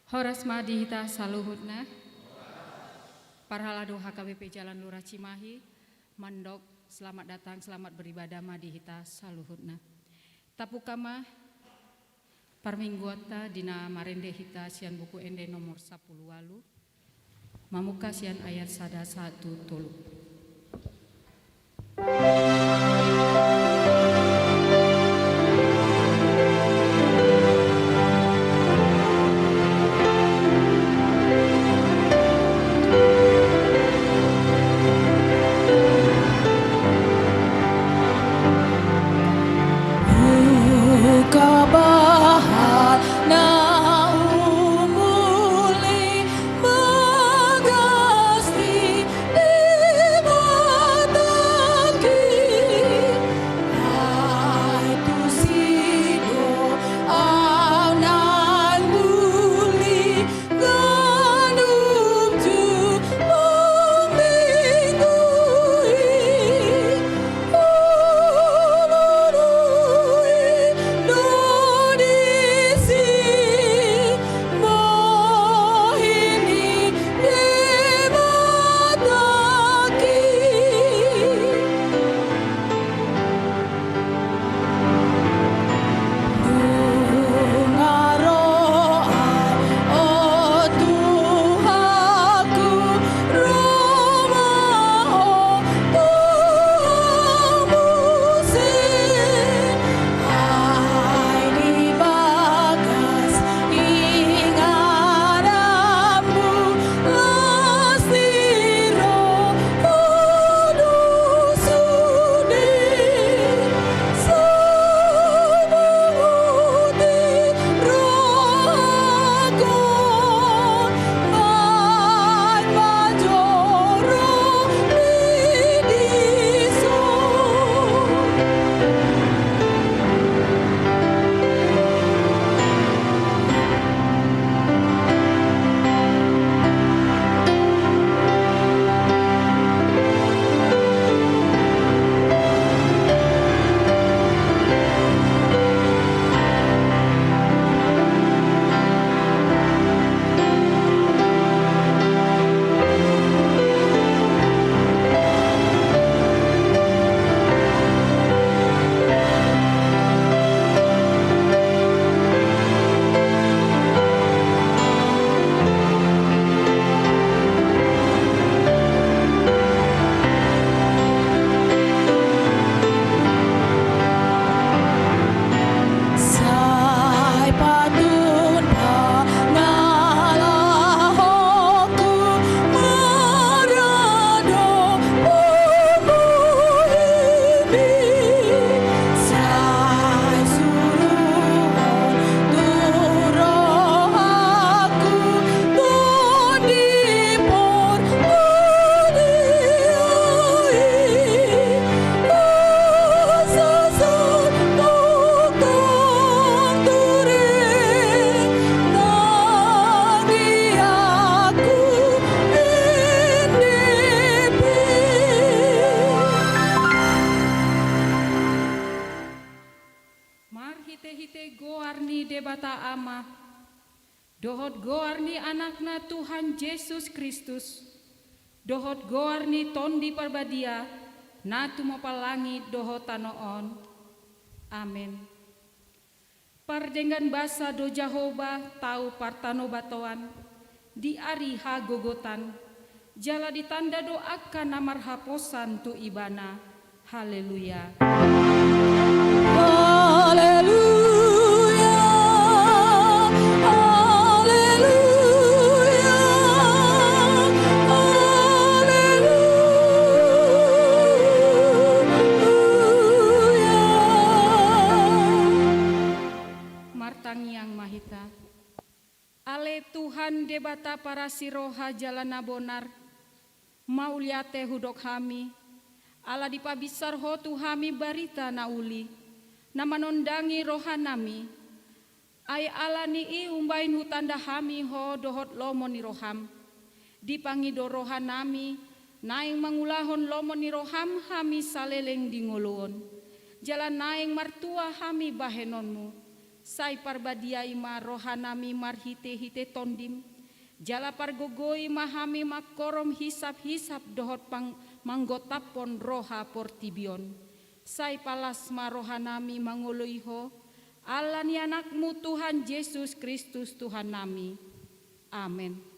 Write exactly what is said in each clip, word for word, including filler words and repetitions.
Horas ma di hita saluhutna. Parhalado H K B P Jalan Lurah Cimahi, mandok selamat datang, selamat beribadah ma di hita saluhutna. Tabuka ma parmingguanta di na marende hita sian Buku Ende nomor sampulu ualu, mamungka sian ayat sada sahat tu tolu. Huhabahen na umuli bagas di Debatangki. Ai tusi do au naeng uli, ganup juminggu i. Sai patun pangalahonku maradophon Marhitehite goar ni Debata Ama, dohot goar ni Anakna Tuhan Jesus Kristus, dohot goar ni Tondi Parbadia, na tumompa langit dohot tano on. Amen. Pardenggan basa do Jahowa tau partanobatoan di ari hagogotan, jala ditanda do angka na marhaposan tu Ibana. Haleluya. Haleluya. Haleluya. Haleluya. Martangiang ma hita. Ale Tuhan Debata parasi roha jala na bonar, mauliate hudok hami, ala dipabinsar Ho tu hami barita na uli, na manondangi rohanami. Ai ala ni i umbahen hutanda hami Ho dohot lomo ni roham. Dipangido rohanami, naeng mangulahon lomo ni roham hami saleleng di ngolu on. Jala naeng martua hami bahenonmu. Sai parbadiai ma rohanami marhite-hite Tondim, jala pargogoi ma hami mangkorhon hisap-hisap dohot pang-, manggotaphon roha portibi on. Sai palas ma rohanami mangoloi Ho, ala ni Anakmu Tuhan Jesus Kristus Tuhannami. Amen.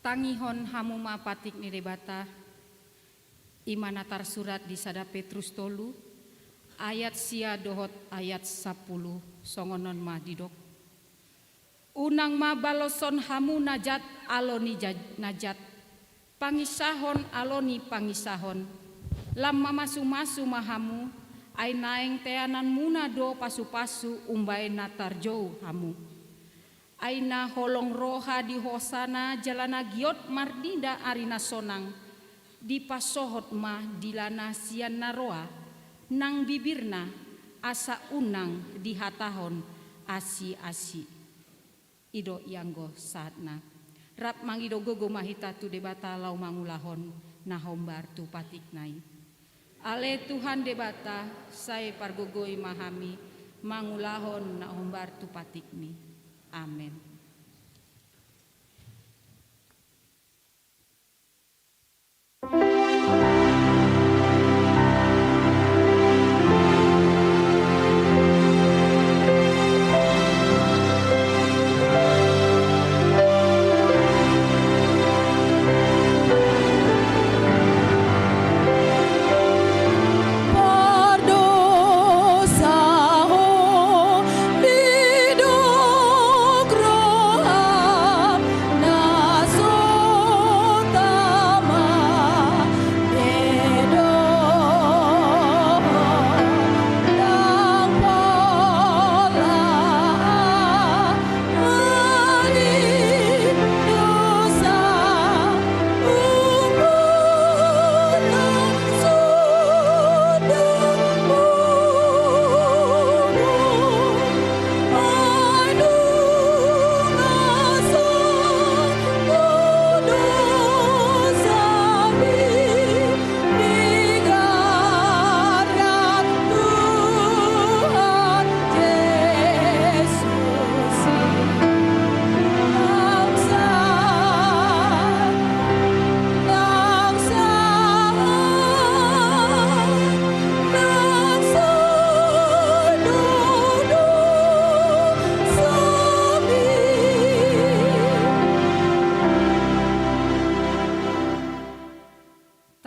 Tangihon hamu ma patik ni Debata. I ma na tarsurat di sada Petrus tolu, ayat sia dohot ayat sampulu, songon on ma didok. Unang ma baloshon hamu na jat alo ni ja-, na jat, panginsahon alo ni panginsahon. Lam mamasu-masu ma hamu, ai naeng teanonmuna do pasu-pasu umbahen na tarjou hamu. Ai na holong roha di hosana jala na giot marnida ari na sonang, dipasohot ma dilana sian na roa nang bibirna, asa unang dihatahon asi-asi. I do ianggo sahatna. Rap mangido gogo ma hita tu Debata laho mangulahon na hombar tu patikna i. Ale Tuhan Debata, sai pargogoi ma hami mangulahon na hombar tu patikmi. Amen.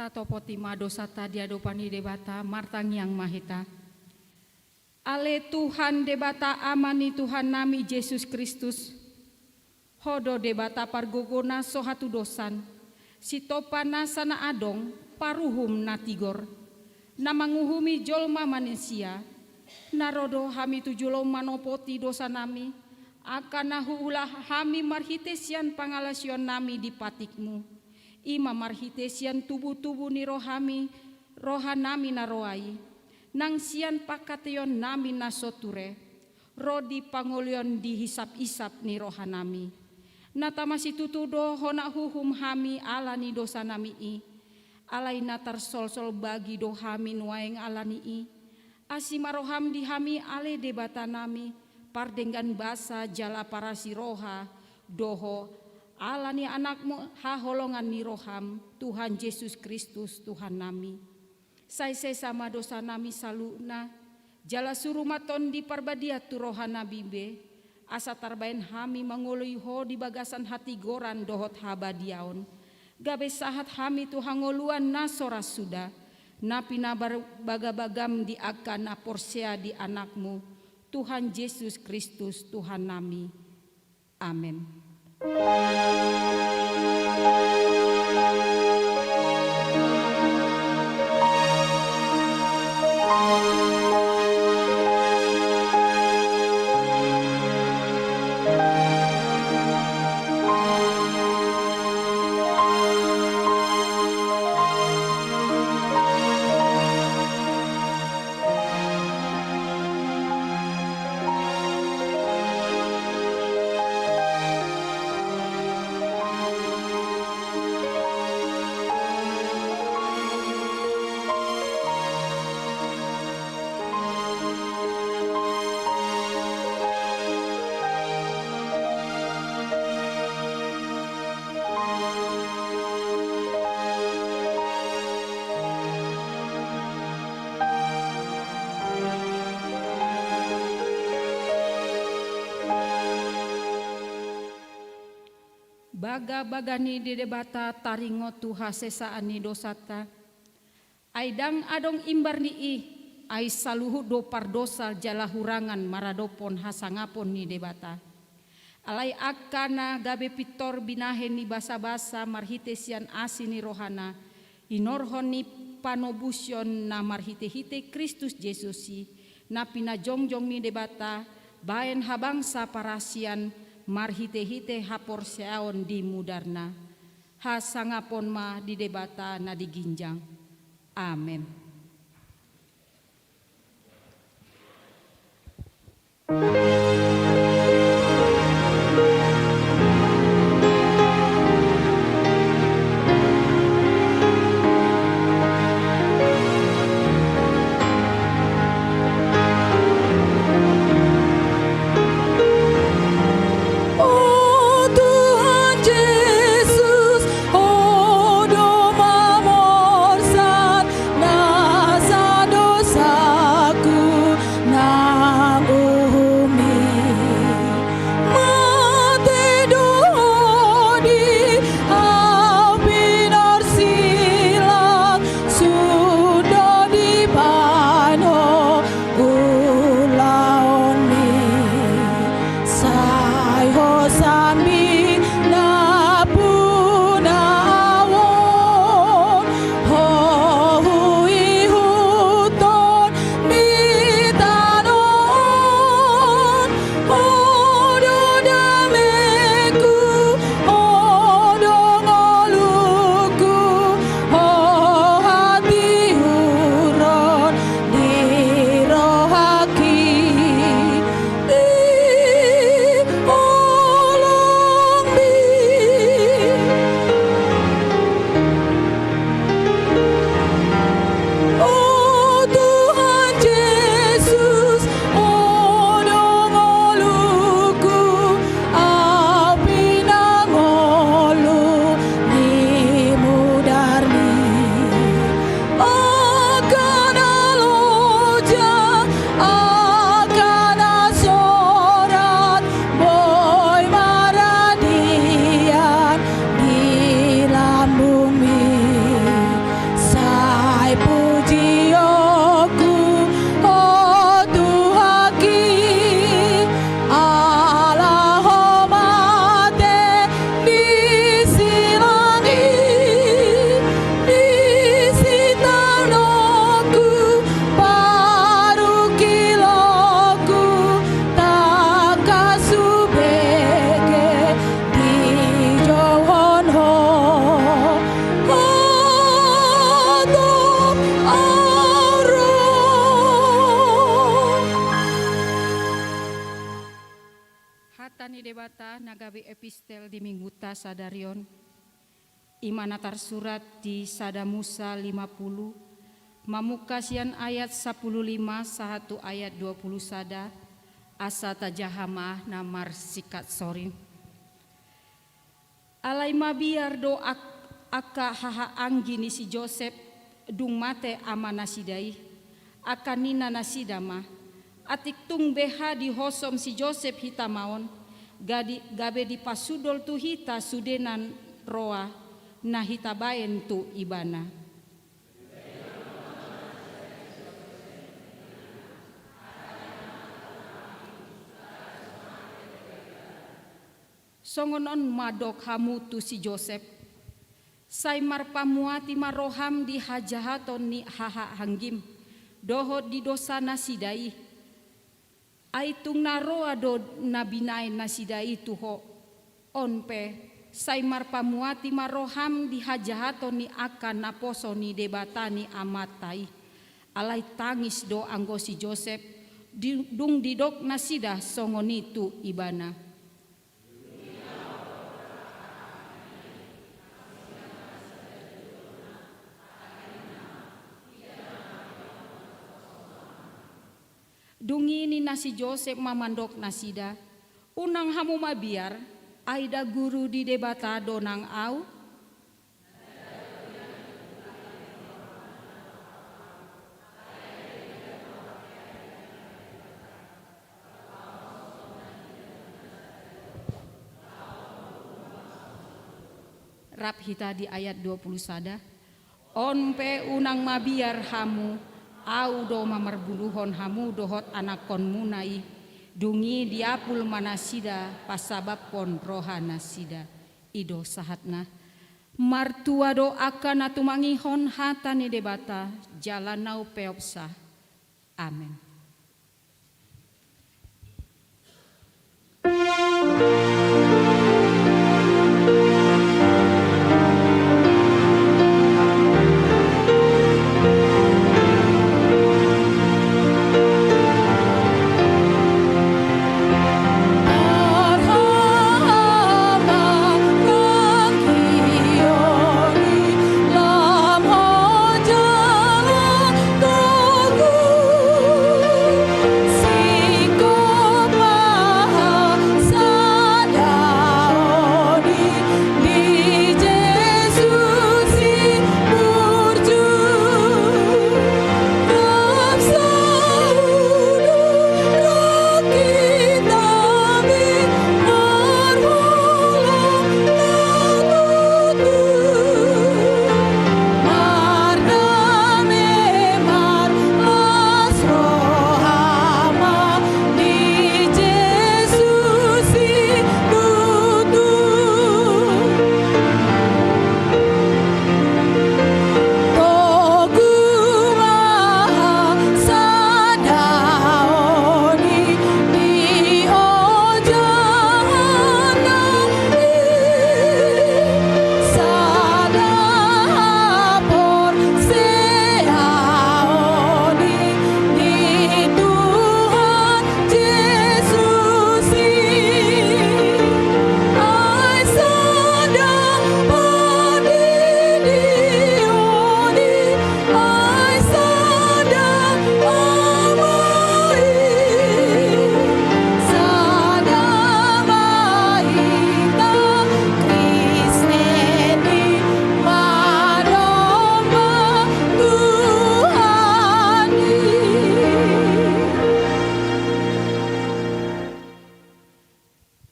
Topoti ma dosanta di adopan ni Debata, martangiang ma hita. Ale Tuhan Debata, Ama ni Tuhannami Jesus Kristus, Ho do Debata pargogo na so hatudosan, sitompa nasa na adong, paruhum na tigor, na manguhumi jolma manisia, na ro do hami tu jolom manopoti dosanami, angka na huula hami marhite sian pangalaosionnami di patikmu. I ma marhite sian tubutubu ni rohami, rohanami na roa i, nang sian pangkataionnami na so ture, ro di pangoloion di hisaphisap ni rohanami. Na tama situtu do hona huhum hami ala ni dosanami i, alai na tarsolsol bagi do hami nuaeng ala ni i. Asi ma roham di hami ale Debatanami, pardenggan basa jala parasi roha, do Ho, ala ni Anakmu haholongan ni roham, Tuhan Jesus Kristus Tuhannami. Sai sesa ma dosanami saluhutna, jala suru ma Tondi Parbadia tu rohanami be, asa tarbaen hami mangoloi Ho di bagasan hatigoran dohot habadiaon, gabe sahat hami tu hangoluan na so ra suda, na pinabagabagam di angka na porsea di Anakmu, Tuhan Jesus Kristus Tuhannami. Amen. Bagabaga ni Debata taringot tu hasesaan ni dosanta. Ai ndang adong imbar ni i, ai saluhut do pardosa jala hurangan maradophon hasangapon ni Debata. Alai angka na gabe pintor binahen ni basabasa marhite sian asi ni rohana, inorhon ni panobusion na marhitehite Kristus Jesus i, na pinajongjong ni Debata, baen habangsa parasian marhitehite haporseaon di mudarna. Hasangapon ma di Debata na di ginjang. Amen. O Tuhan Jesus, Ho do mamorsan nasa dosaku, nang uhum ni Di minggunta sadari on, i ma na tarsurat di Sada Musa lima puluh, mamungka sian ayat sampulu lima sahat tu ayat dua puluh sada, asa tajaha ma na marsingkat sori. Alai mabiar do ak-, angka haha anggi ni si Josep, dung mate amanasida i. Angka ninanasida ma: Atik tung beha dihosom si Josep hita ma on, gadi-, gabe dipasudol tu hita sude na roa na hita baen tu ibana. Songon on ma dok hamu tu si Josep: Sai marpamuati ma roham di hajahaton ni haha anggim, dohot di dosanasida i. Ai tung na roa do na binaen nasida i tu ho. On pe, sai marpamuati ma roham di hajahaton ni angka naposo ni Debata ni amanta i. Alai tangis do anggo si Josep, di-, dung didok nasida songon i tu ibana. Dung i ninna si Josep ma mandok nasida: Unang hamu mabiar, ai da guru di Debata do nang ahu? Rap hita di ayat dua puluh sada. On pe unang mabiar hamu, ahu do mamarbuluhon hamu dohot anakkonmuna i. Dung i diapul ma nasida pasababhon rohanasida. I do sahatna. Martua do angka na tumangihon hata ni Debata jala na umpeopsa. Amen.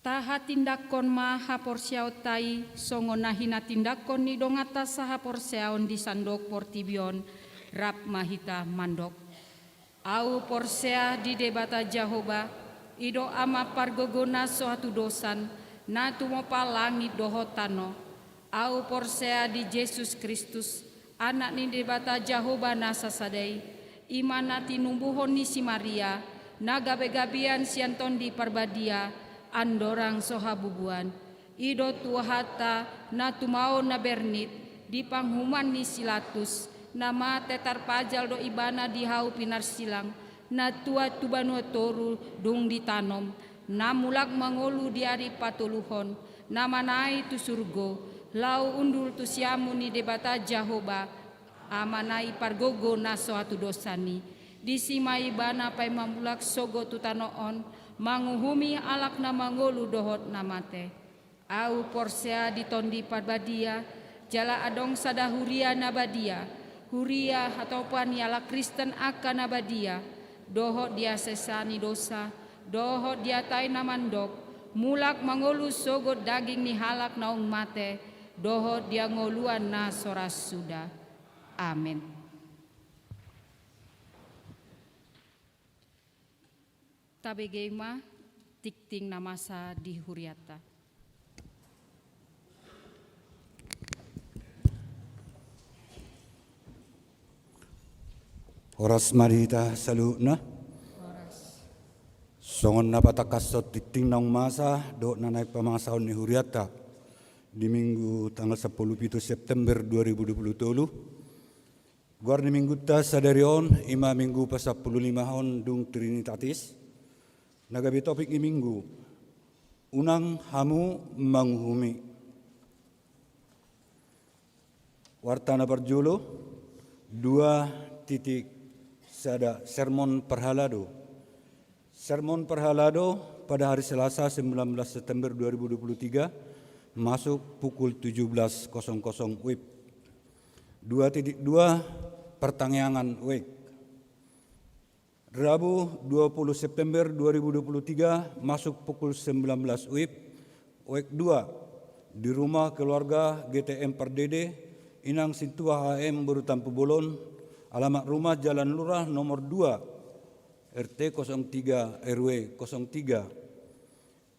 Tahatindangkon ma haporseaonta i songon na hinatindangkon ni donganta sahaporseaon di sandok portibi on. Rap ma hita mandok: Ahu porsea di Debata Jahowa, i do Ama pargogona so hatudosan, na tumompa langit dohot tano. Ahu porsea di Jesus Kristus, Anak ni Debata Jahowa na sasada i, i ma na tinumbuhon ni si Maria, na gabegabean sian Tondi Parbadia, andorang so habubuan. I do Tuhanta, na tumaon na bernit, di panguhuman ni si Latus, na mate tarpajal do ibana di hau pinarsilang, na tuat tu banua toru dung ditanom, na mulak mangolu di ari patoluhon, na manai tu surgo, laho hundul tu siamun ni Debata Jahowa, Ama na i pargogo na so hatudosan i. Disi ma ibana paima mulak sogot tu tano on, manguhumi halak na mangolu dohot na mate. Ahu porsea di Tondi Parbadia, jala adong sada huria na badia, huria hatopan ni halak Kristen angka na badia, dohot di hasesaan ni dosa, dohot di hata i na mandok, mulak mangolu sogot daging ni halak naung mate, dohot di hangoluan na so ra suda. Amen. Tabege ma tingting na masa di hurianta. Horas ma di hita saluhutna. Horas. Songon na patangkashon tingting naung masa dohot na naeng pamangasahon ni hurianta di Minggu tanggal sampulu pitu September dua ribu dua pulu tolu. Goar ni Minggunta sadari on i ma Minggu pasampulu lima on dung Trinitatis. Na gabe topik ni Minggu: Unang hamu manguhumi. Warta na parjolo, dua titik sada, sermon parhalado. Sermon parhalado pada hari Selasa, sembilan belas September dua ribu dua puluh tiga, masuk pukul tujuh belas kosong kosong W I B. Dua titik dua, partangiangan W I B. Rabu, dua puluh September dua ribu dua puluh tiga, masuk pukul sembilan belas W I B, W I B dua, di rumah keluarga G T M Pardede, inang sintua H M boru Tampubolon, alamat rumah Jalan Lurah nomor dua, R T kosong tiga, R W kosong tiga.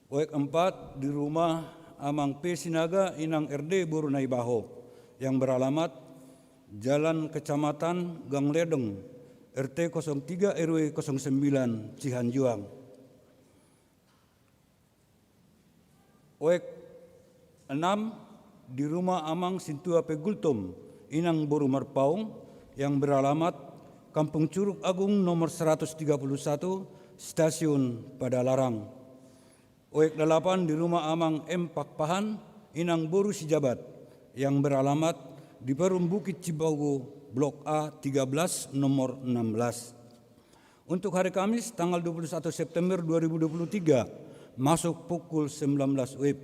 W I B empat, di rumah Amang P Sinaga, inang R D boru Naibaho, yang beralamat Jalan Kecamatan Gang Ledeng, R T kosong tiga, R W kosong sembilan, Cihanjuang. W I B enam, di rumah Amang Sintua P Gultom, inang boru Marpaung, yang beralamat Kampung Curug Agung nomor seratus tiga puluh satu, Stasiun Padalarang. W I B delapan, di rumah Amang M Pakpahan, inang boru Sijabat, yang beralamat di Perum Bukit Cipogo, Blok A tiga belas, nomor enam belas. Untuk hari Kamis, tanggal dua puluh satu September dua ribu dua puluh tiga, masuk pukul sembilan belas W I B.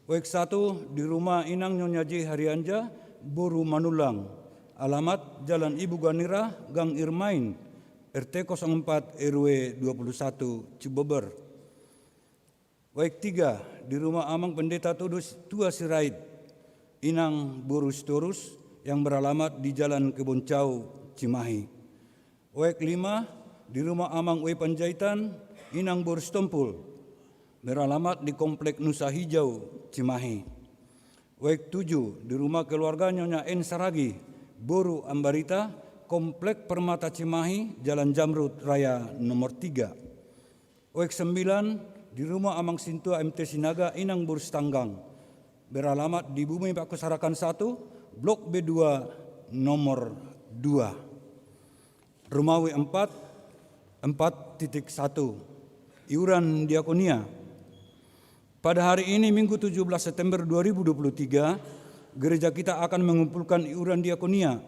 W I B satu, di rumah inang Nyonya J Harianja, boru Manulang, alamat Jalan Ibu Ganira, Gang Irmain, R T kosong empat, R W dua puluh satu, Cibeber. W I B tiga, di rumah Amang Pendeta Todo Tua Sirait, inang boru Sitorus, yang beralamat di Jalan Keboncau, Cimahi. W I B lima, di rumah Amang W Panjaitan, inang boru Sitompul, beralamat di Komplek Nusa Hijau, Cimahi. W I B tujuh, di rumah keluarga Nyonya N Saragih, boru Ambarita, Komplek Permata Cimahi, Jalan Jamrud Raya nomor tiga. W I B sembilan, di rumah Amang Sintua M T Sinaga, inang boru Sitanggang, beralamat di Bumi Pakusarakan satu, Blok B dua, nomor dua. Romawi empat, empat titik satu. Iuran diakonia. Pada hari ini, Minggu tujuh belas September dua ribu dua puluh tiga, gereja kita akan mengumpulkan iuran diakonia.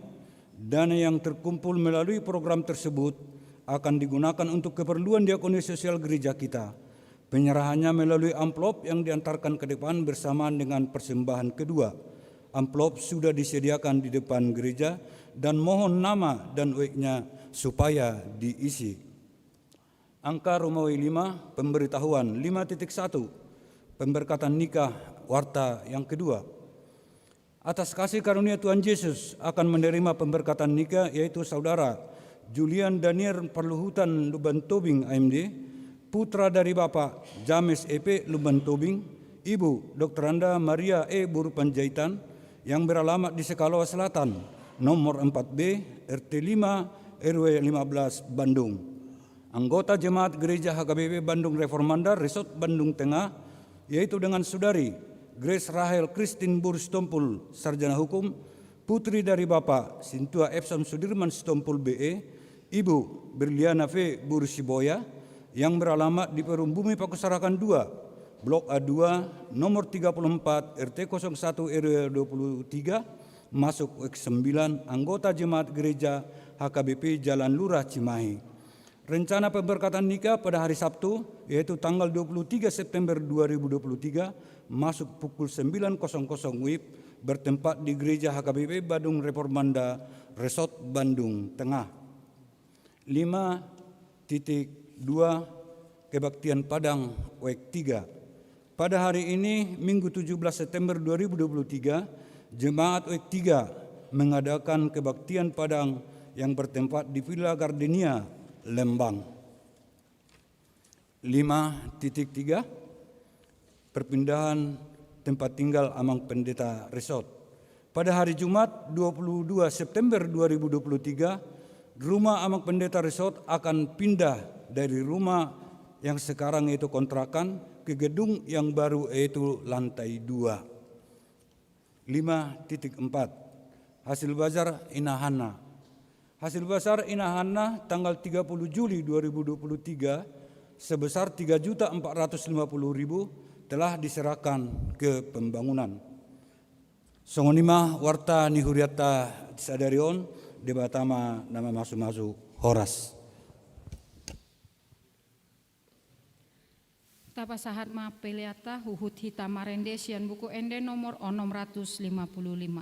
Dana yang terkumpul melalui program tersebut akan digunakan untuk keperluan diakonia sosial gereja kita. Penyerahannya melalui amplop yang diantarkan ke depan bersamaan dengan persembahan kedua. Amplop sudah disediakan di depan gereja dan mohon nama dan W I B-nya supaya diisi. Angka Romawi lima, pemberitahuan lima titik satu, pemberkatan nikah, warta yang kedua. Atas kasih karunia Tuhan Yesus akan menerima pemberkatan nikah, yaitu saudara Julian Daniel Parluhutan Lumban Tobing, A M D, putra dari Bapak James E P Lumban Tobing, Ibu Doktoranda Maria E Boru Panjaitan, yang beralamat di Sekaloa Selatan, nomor empat B, R T lima, R W lima belas, Bandung. Anggota jemaat gereja H K B P Bandung Reformanda, Resort Bandung Tengah, yaitu dengan saudari Grace Rahel Christine Boru Sitompul, sarjana hukum, putri dari Bapak Sintua Epson Sudirman Sitompul B E, Ibu Berliana V Boru Siboya, yang beralamat di Perum Bumi Pakusarakan dua, Blok A dua, nomor tiga puluh empat, R T kosong satu R W dua puluh tiga, masuk W sembilan, anggota jemaat gereja H K B P Jalan Lurah Cimahi. Rencana pemberkatan nikah pada hari Sabtu, yaitu tanggal dua puluh tiga September dua ribu dua puluh tiga, masuk pukul sembilan kosong kosong W I B, bertempat di Gereja H K B P Badung Reformanda, Resort Bandung Tengah. Lima titik dua, kebaktian Padang W tiga. Pada hari ini, Minggu tujuh belas September dua ribu dua puluh tiga, Jemaat W tiga mengadakan kebaktian Padang yang bertempat di Villa Gardenia, Lembang. Lima titik tiga, perpindahan tempat tinggal Amang Pendeta Resort. Pada hari Jumat, dua puluh dua September dua ribu dua puluh tiga, rumah Amang Pendeta Resort akan pindah dari rumah yang sekarang, yaitu kontrakan, ke gedung yang baru, yaitu lantai dua. Lima titik empat, hasil bazar Ina Hanna. Hasil bazar Ina Hanna tanggal tiga puluh Juli dua ribu dua puluh tiga sebesar tiga juta empat ratus lima puluh ribu telah diserahkan ke pembangunan. Songon i ma warta ni hurianta sadari on. Debata ma na mamasumasu. Horas. Tapasahat ma peleanta, huhut hita marende sian Buku Ende nomor onom ratus lima puluh lima.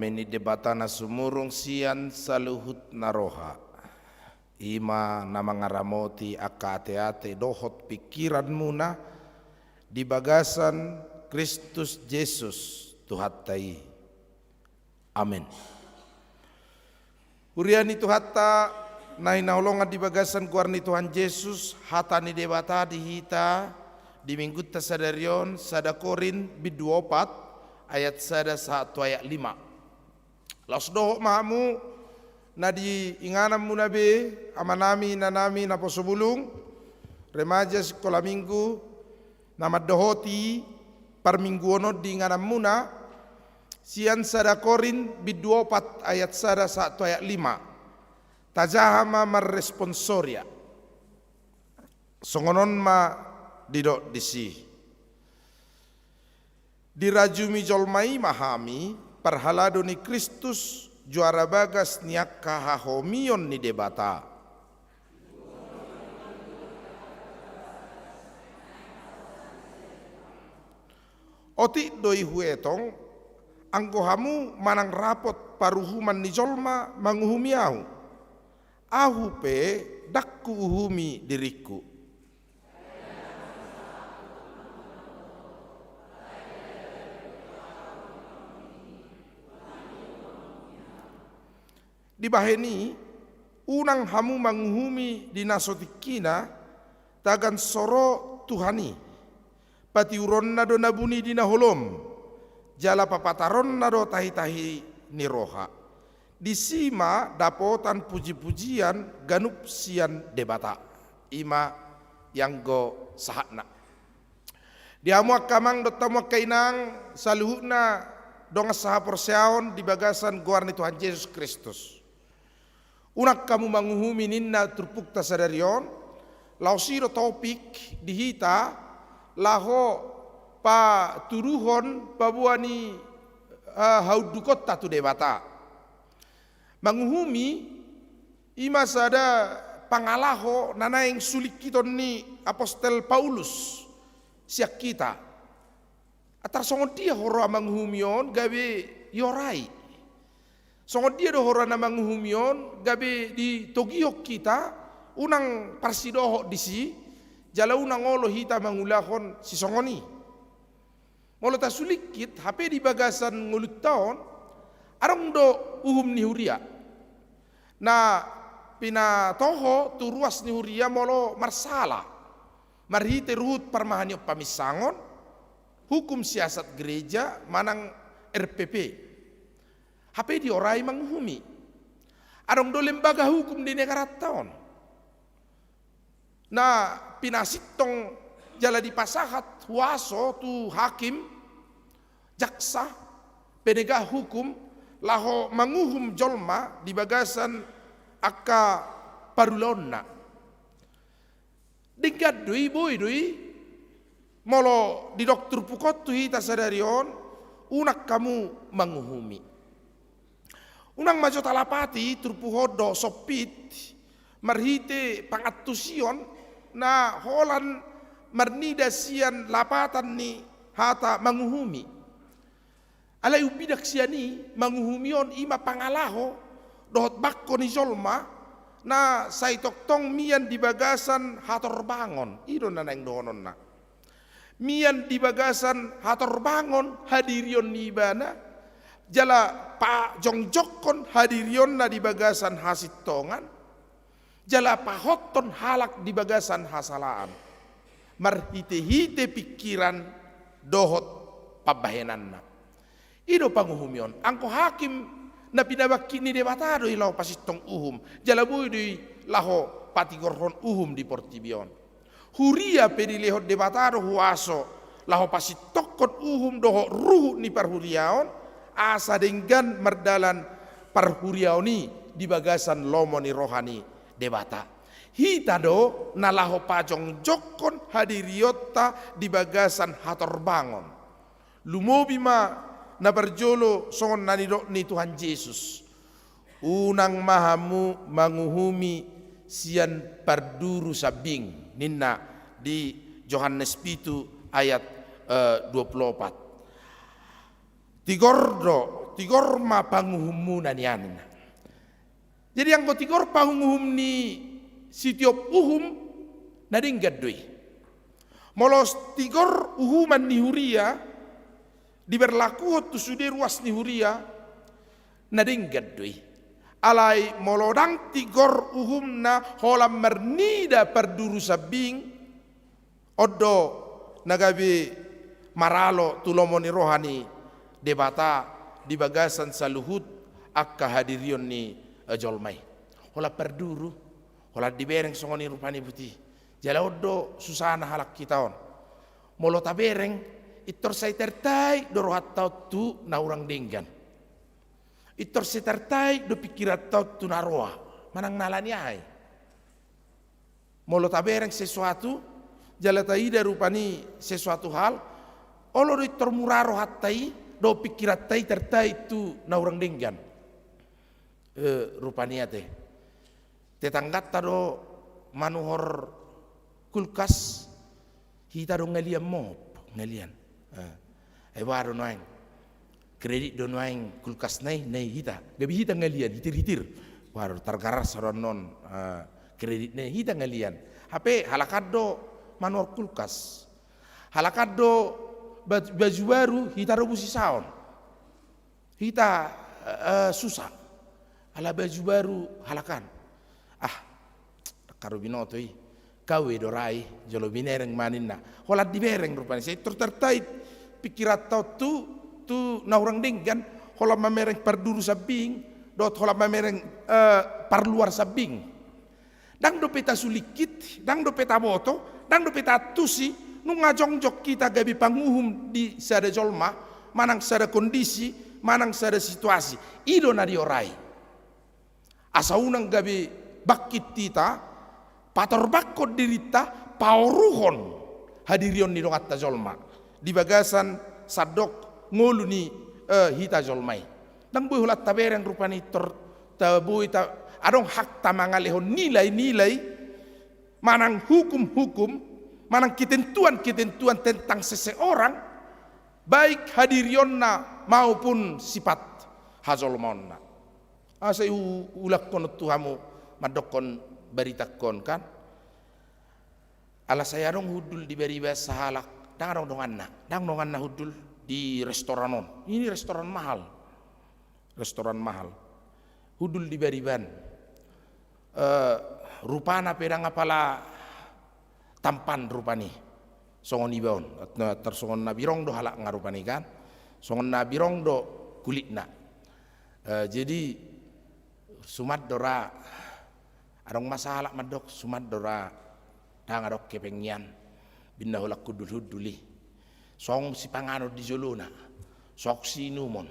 Dame ni Debata na sumurung sian saluhut na roha, i ma na mangaramoti angka ateate dohot pingkiranmuna di bagasan Kristus Jesus Tuhanta i. Amen. Huria ni Tuhanta na hinaholongan di bagasan goar ni Tuhan Jesus, hata ni Debata di hita di Minggunta sadari on, sada Korint bindu opat ayat sada sahat tu ayat lima. Laos dohot ma hamu na di ingananmuna be, amanami, inanami, naposo bulung, remaja, sikola minggu, na mandohoti parmingguon on di ingananmuna, sian sada Korint bindu opat ayat sada sahat tu ayat lima. Tajaha ma marresponsoria. Songon on ma didok disi. Dirajumi jolma i ma hami, parhalado ni Kristus, juara bagas ni angka hahomion ni Debata. Otik do i huetong, anggo hamu manang rapot paruhuman ni jolma manguhumi ahu. Ahu pe ndang huuhumi diringku. Dibahen i, unang hamu manguhumi di na so tingkina, tagan so ro Tuhan i. Patiuronna do na buni di na holom, jala papataronna do tahitahi ni roha. Disi ma dapotan pujipujian ganup sian Debata. I ma i anggo sahatna. Di hamu angka amang dohot hamu angka inang, saluhutna dongan sahaporseaon di bagasan goar ni Tuhan Jesus Kristus. Unang hamu manguhumi ninna turpukta sadari on, laos i do topik di hita laho patuduhon paboa ni, eh, haundukonta tu Debata. Manguhumi i ma sada pangalaho na naeng sulingkiton ni apostel Paulus sian hita. Antar songon dia huroha manguhumi on gabe diorai? Songon dia do huroha na manguhumi on gabe ditogihon hita, unang parsidohot disi, jala unang olo hita mangulahon sisongon i? Molo tasulingkit hape di bagasan ngolunta on, adong do uhum ni huria na pinatoho tu ruas ni huria molo marsala marhite ruhut parmahanion paminsangon, hukum siasat gereja manang R P P. Hape diorai manguhumi. Adong do lembaga hukum di negaranta on na pinasintong jala dipasahat huaso tu hakim, jaksa, penegak hukum, laho manguhum jolma di bagasan angka parulaonna. Denggan do i, boi do i, molo didok turpuk on tu hita sadari on, unang hamu manguhumi. Unang ma jo talapati turpuk on dohot sompit marhite pangantusion na holan marnida sian lapatan ni hata manguhumi. Alai umbidak sian i, manguhumi on i ma pangalaho dohot bangko ni jolma na sai tongtong mian di bagasan hatorbangon. I do na naeng dohononna. Mian di bagasan hatorbangon hadirion ni ibana, jala pajongjongkon hadirionna di bagasan hasintongan, jala pahothon halak di bagasan hasalaan marhitehite pingkiran dohot pambahenanna. I do panguhumi on. Anggo hakim na pinabangkit ni Debata do i laho pasintong uhum, jala boi do i laho patigorhon uhum di portibi on. Huria pe dilehon Debata do huaso laho pasintongkon uhum dohot ruhut ni parhuriaon, asa denggan mardalan parhuriaon i di bagasan lomo ni roha ni Debata. Hita do na laho pajongjongkon hadirionta di bagasan hatorbangon. Lumobi ma na parjolo songon na nidok ni Tuhan Jesus. Unang ma hamu manguhumi sian parduru sambing, ninna di Johannes pitu ayat, eh, dua pulu opat. Tigor do tigor ma panguhummuna nian. Jadi anggo tigor panguhum ni sitiop uhum, na denggan do i. Molo tigor uhuman ni huria diberlakuhon tu sude ruas ni huria, na denggan do i. Alai molo ndang tigor uhumna holan marnida parduru sambing, on do na gabe maralo tu lomo ni roha ni Debata di bagasan saluhut angka hadirion ni, eh, jolma i. Holan parduru, holan dibereng songon i rupani, botima. Jala on do susana halak hita on. Molo tabereng, pintor sai tartaik do rohanta on tu na hurang denggan. Pintor sai tartaik do pingkiranta on tu na roa, manang na ala ni aha i. Molo tabereng sesuatu, jala taida rupani sesuatu hal, olo do pintor mura rohanta i dohot pingkiranta i tartaik tu na hurang denggan. Eh, rupani ate. Tetangganta do manuhor kulkas, hita do ngalian mop, ngalian. Eh, ai boha do nuaeng? Kredit do nuaeng kulkasna i, na i hita. Gabe hita ngalian, hitir-hitir. Boha do, targarar sa do annon, eh, kreditna i, hita ngalian. Hape halak an do manuhor kulkas. Halak an do baj-, baju baru, hita do busisaon. Hita, eh, susa. Ala baju baru halak an. Ah, ndang hea do binoto i. Gabe do ra i, jolo binereng ma ninna. Holan dibereng rupani. Sai pintor tartaik pingkiranta on tu, tu na hurang denggan, holan mamereng parduru sambing, dohot holan mamereng, eh, parluar sambing. Ndang dope tasulingkit, ndang dope taboto, ndang dope taantusi, nunga jongjong hita gabe panguhum di sada jolma, manang sada kondisi, manang sada situasi. I do na diorai. Asa unang gabe bangkit hita, patorbangkon dirinta, paoruhon hadirion ni donganta jolma. Di bagasan sandok ngolu ni, eh, hita jolma i. Ndang boi holan tabereng rupani tor, ta boi ta, adong hakta mangalehon nilai-nilai, manang hukum-hukum, manang ketentuan-ketentuan tentang seseorang, baik hadirionna maupun sifat hajolmaonna. Asa i hu-, hulangkon tu hamu mandokkon baritangkon kan. Ala sai adong hundul di bariba sahalak, ndang adong donganna, ndang donganna hundul di restoran on. Ini restoran mahal. Restoran mahal. Hundul di bariban. Eh, rupana pe ndang apala tampan rupani. Songon iba on. Na, tarsongon na birong do halak nga rupani kan. Songon na birong do kulitna. Eh, jadi suman do ra, adong ma sahalak mandok, suman do ra, ndang adong hepeng nian, binna holan hundul-hundul i. Songon sipanganon di jolona, songon siinumon,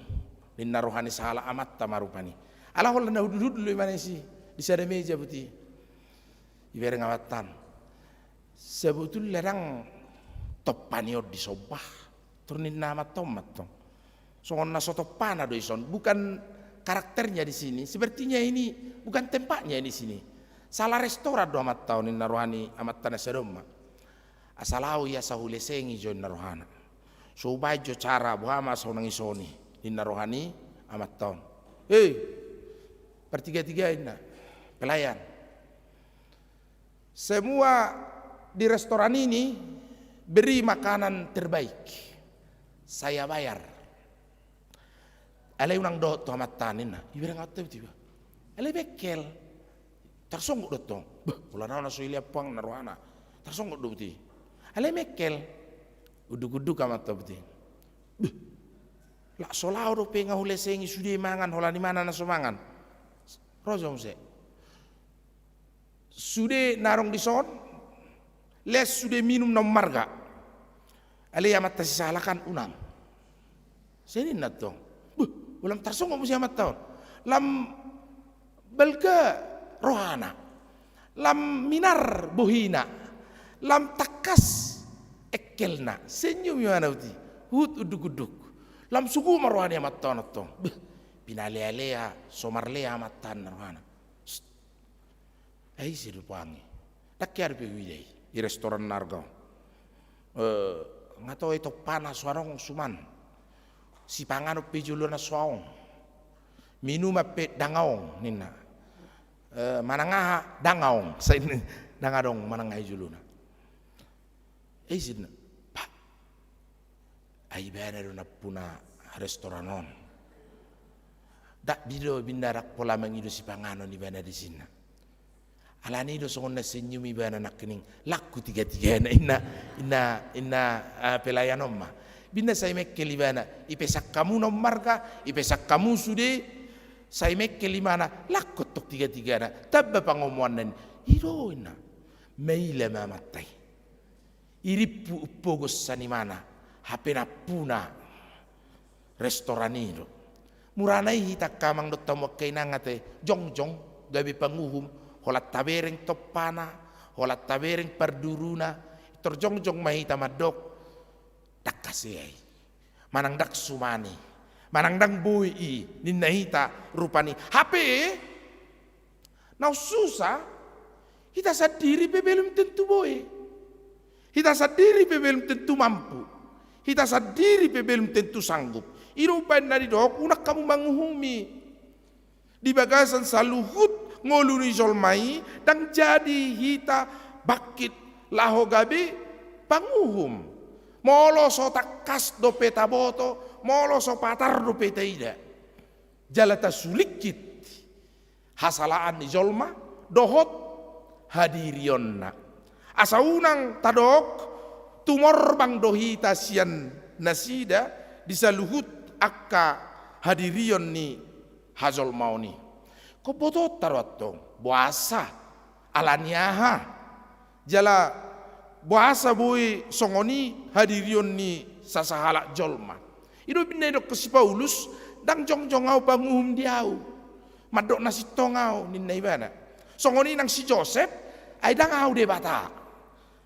ninna roha ni sahalak amanta ma rupani. Ala holan na hundul-hundul do ibana disi, di sada meja botima. Ibereng amanta an. Sebetulna ndang tompa ni on dison bah. Tor ninna amanta on ma tong. Songon na so tompana do dison. Bukan karakternya di sini. Sepertinya ini bukan tempatnya di sini. Salah restoran do amanta on ninna roha ni amanta na sada on ma. Asa laho i asa hulesengi jo ninna rohana. So hubaen jo cara boha ma asa unang dison i ninna roha ni amanta on. Hei, partiga-tiga ninna. Pelayan. Semua di restoran ini beri makanan terbaik. Saya bayar. Alai unang dohot tu amanta an ninna. Ibereng amanta botima. Alai mengkel. Tarsonggot do tong. Bah, holan na so ilean puang ninna rohana. Tarsonggot do botima. Alai mengkel. Unduk-unduk amanta botima. Bah. Lak so laho dope nga hulesengi sude mangan, holan imana na so mangan. Ro jo muse. Sude na adong dison, les sude minum na ummarga. Alai amanta si sahalak an unang. Sai ninna tong. Buh, ulam tarsonggot muse amanta on. Lam balga rohana. Lam minar bohina. Lam tangkas engkelna. Senyum imana botima. Huhut unduk-unduk. Lam sugu ma roha ni amanta on tong. Buh, pinalea-lea, so marlea amanta an rohana. Ai ise do puang i? Ndang hea dope huida i, di restoran na arga on. Eh, nga tong i tompana so adong suman. Sipanganon pe jolona so adong. Minuman pe ndang adong ninna. Eh, manang aha ndang adong, sai ndang adong manang aha i jolona. Eh, isinna, Pak, ai ibana do nampuna restoran on. Ndang be do ibana ndang pola mangido sipanganon ibana di sinna. Alani do songon na senyum ibana nangkining, langku tiga-tigana, inna, inna, inna, ah, pelayan on ma. Ibana sai mengkel ibana, ipesan hamu na ummarga, ipesan hamu sude, sai mengkel ibana, langku tong tiga-tigana, tamba pangomoanna, i do inna. Maila ma amanta i. Irimpu umpogon sanimana, hape nampuna restoran i do. Murana i hita angka amang dohot hamu angka inang ate, jongjong gabe panguhum, holan tabereng tompana, holan tabereng parduruna, tor jongjong ma hita mandok, ndang hasea i. Manang ndang suman i. Manang ndang boi i, ninna hita rupani. Hape, naung susa, hita sandiri pe belum tentu boi. Hita sandiri pe belum tentu mampu. Hita sandiri pe belum tentu sanggup. I do umbahen na didok, unang hamu manguhumi. Di bagasan saluhut ngolu ni jolma i, ndang jadi hita bangkit laho gabe panguhum. Molo so tangkas dope taboto, molo so patar dope taida. Jala tasulingkit hasalaan ni jolma dohot hadirionna. Asa unang tadok, tumorbang do hita sian nasida di saluhut angka hadirion ni hajolmaon i. Ingkon botoonta do antong, boasa, alani aha. Jala boasa boi songon i hadirion ni sasahalak jolma. I do umbahen na didok si Paulus, ndang jongjong ahu panguhum di ahu. Mandok na sintong ahu, ninna ibana. Songon i nang si Josep, ai ndang ahu Debata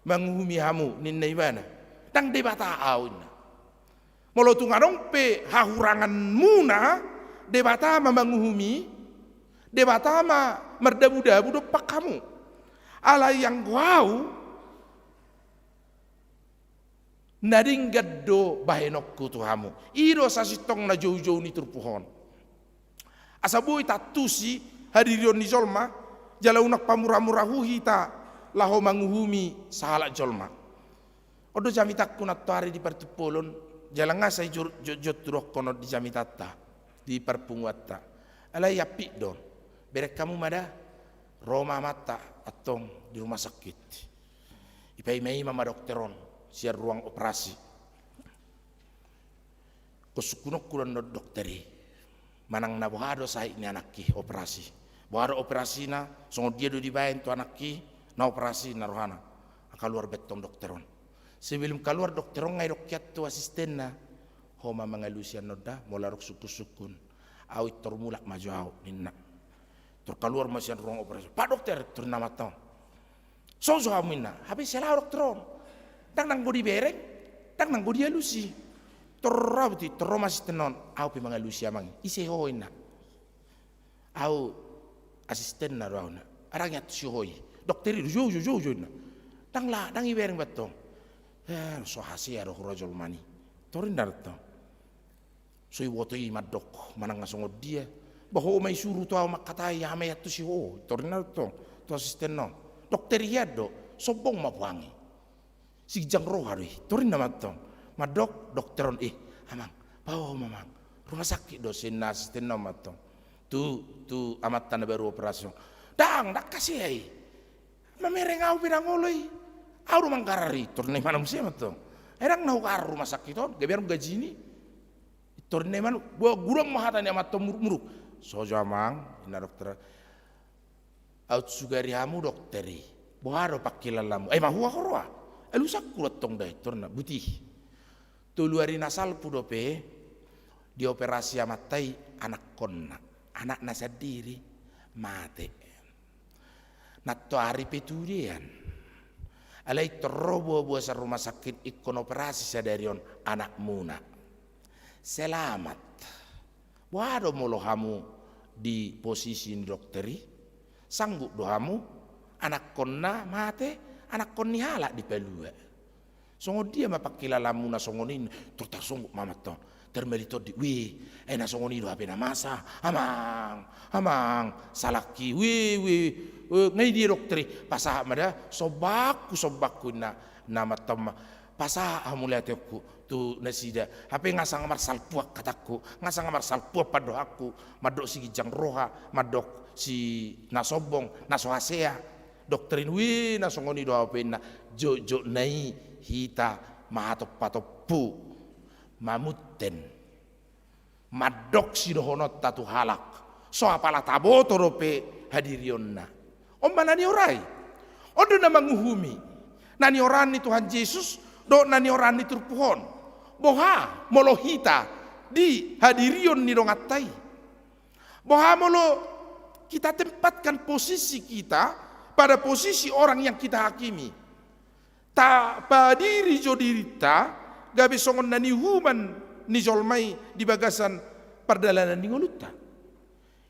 manguhumi hamu, ninna ibana. Ndang Debata ahu, inna. Molo tung adong pe hahuranganmuna, Debata ma manguhumi, Debata ma mardabu-dabu dompak hamu. Alai anggo ahu, na denggan do bahenonku tu hamu. I do sasintongna joujou ni turpuk on. Asa boi taantusi hadirion ni jolma, jala unang pamura-murahu hita laho manguhumi sahalak jolma. On do jamitangku nantoari di partumpolon, jala nga sai jor-, jo-, jotjot hudokkon on di jamitanta, di parpunguanta. Alai ampit do on. Bereng hamu ma da, ro ma amanta antong di rumah sakit. Dipaima-ima ma dokter on sian ruang operasi. Ingkon sungkunonku do annon dokter i. Manang na boha do sahit ni anakki operasi. Boha do operasina, songon dia do dibaen tu anakki, na operasi na rohana. Kaluar be antong dokter on. Sebelum kaluar dokter on nga didok hian tu asistenna. Ho ma mangalusi annon da, molo adong sungkun-sungkun. Ahu pintor mulak ma jo ahu, ninna. Tor kaluar ma sian ruang operasi. Pak dokter, tor ninna amanta on. Sojo hamu, inna. Hape siala dokter on. Ndang nanggo dibereng, ndang nanggo dialusi. Tor ahu, pintor ro ma asisten on. Ahu pe mangalusi amang i. Ise ho, inna. Ahu asistenna do ahu, inna. Arang iantusi ho i. Dokter i do, jou, jou, jou, jou, inna. Ndang la, ndang ibereng be antong. Eh, so hasea do hura jolma ni. Tor ninna do antong. So iboto i mandok, manang nga songon dia. Ba ho ma isuru tu ahu mangkatai, aha ma iantusi ho. Tor ninna do antong tu asisten on. Dokter i hian do, sombong ma puang i. Siginjang roha do i. Tor ninna ma antong. Mandok dokter on, eh, amang, paboa ma amang. Rumah sakit do, ninna asisten on ma antong. Tu, tu amanta na baru operasi on. Ndang, ndang hasea i. Mamereng ahu pe ndang olo i. Ahu do manggarar i. Tor ninna imana muse ma antong. Ai ndang na hugarar rumah sakit on, gabe adong gajini. Tor ninna imana, godang ma hata ni amanta on muruk-muruk. Sojo amang, ninna dokter. Aut sugari hamu dokter i. Boha do pangkilalaanmu? Ai mahua ho roha. Alusangku do antong da i, tor ninna, boti. Tolu ari na salpu dope, dioperasi amanta i anakkonna. Anakna sandiri, mate. Nantoari pe tudean. Alai tor ro boa-boa sian rumah sakit ingkon operasi sadari on anakmuna. Selamat. Boha do molo hamu di posisi ni dokter i? Sanggup do hamu? Anakkonna mate, anakkon ni halak dipalua. Songon dia ma pangkilalaanmuna songon i? Tor tarsonggot ma amanta on. Dokter mali tondi, weh, ai na songon i do hape na masa, amang, amang, salangki, weh, weh, weh, nga i dia dokter i, pasahat ma da, sombangku, sombangku, inna, na mantong ma, pasahat hamu mauliatehonku tu nasida, hape nga sanga marsalpuan hatangku, nga sanga marsalpuan pandohanku, mandok si ginjang roha, mandok si na sombong, na so hasea, dokter i, weh, na songon i do hape inna, jotjot na i hita mahatompa tompu. Mamunten. Mandok sidohononta tu halak. So apala taboto dope hadirionna. On ma na niorai. On do na manguhumi. Na niorahan ni Tuhan Jesus, dohot na niorahan ni turpuk on. Boha, molo hita, di hadirion ni donganta i. Boha molo kita tempatkan posisi kita pada posisi orang yang kita hakimi. Tapadiri jo dirinta, gabe songon na niuhuman ni jolma i di bagasan pardalanan ni ngolunta.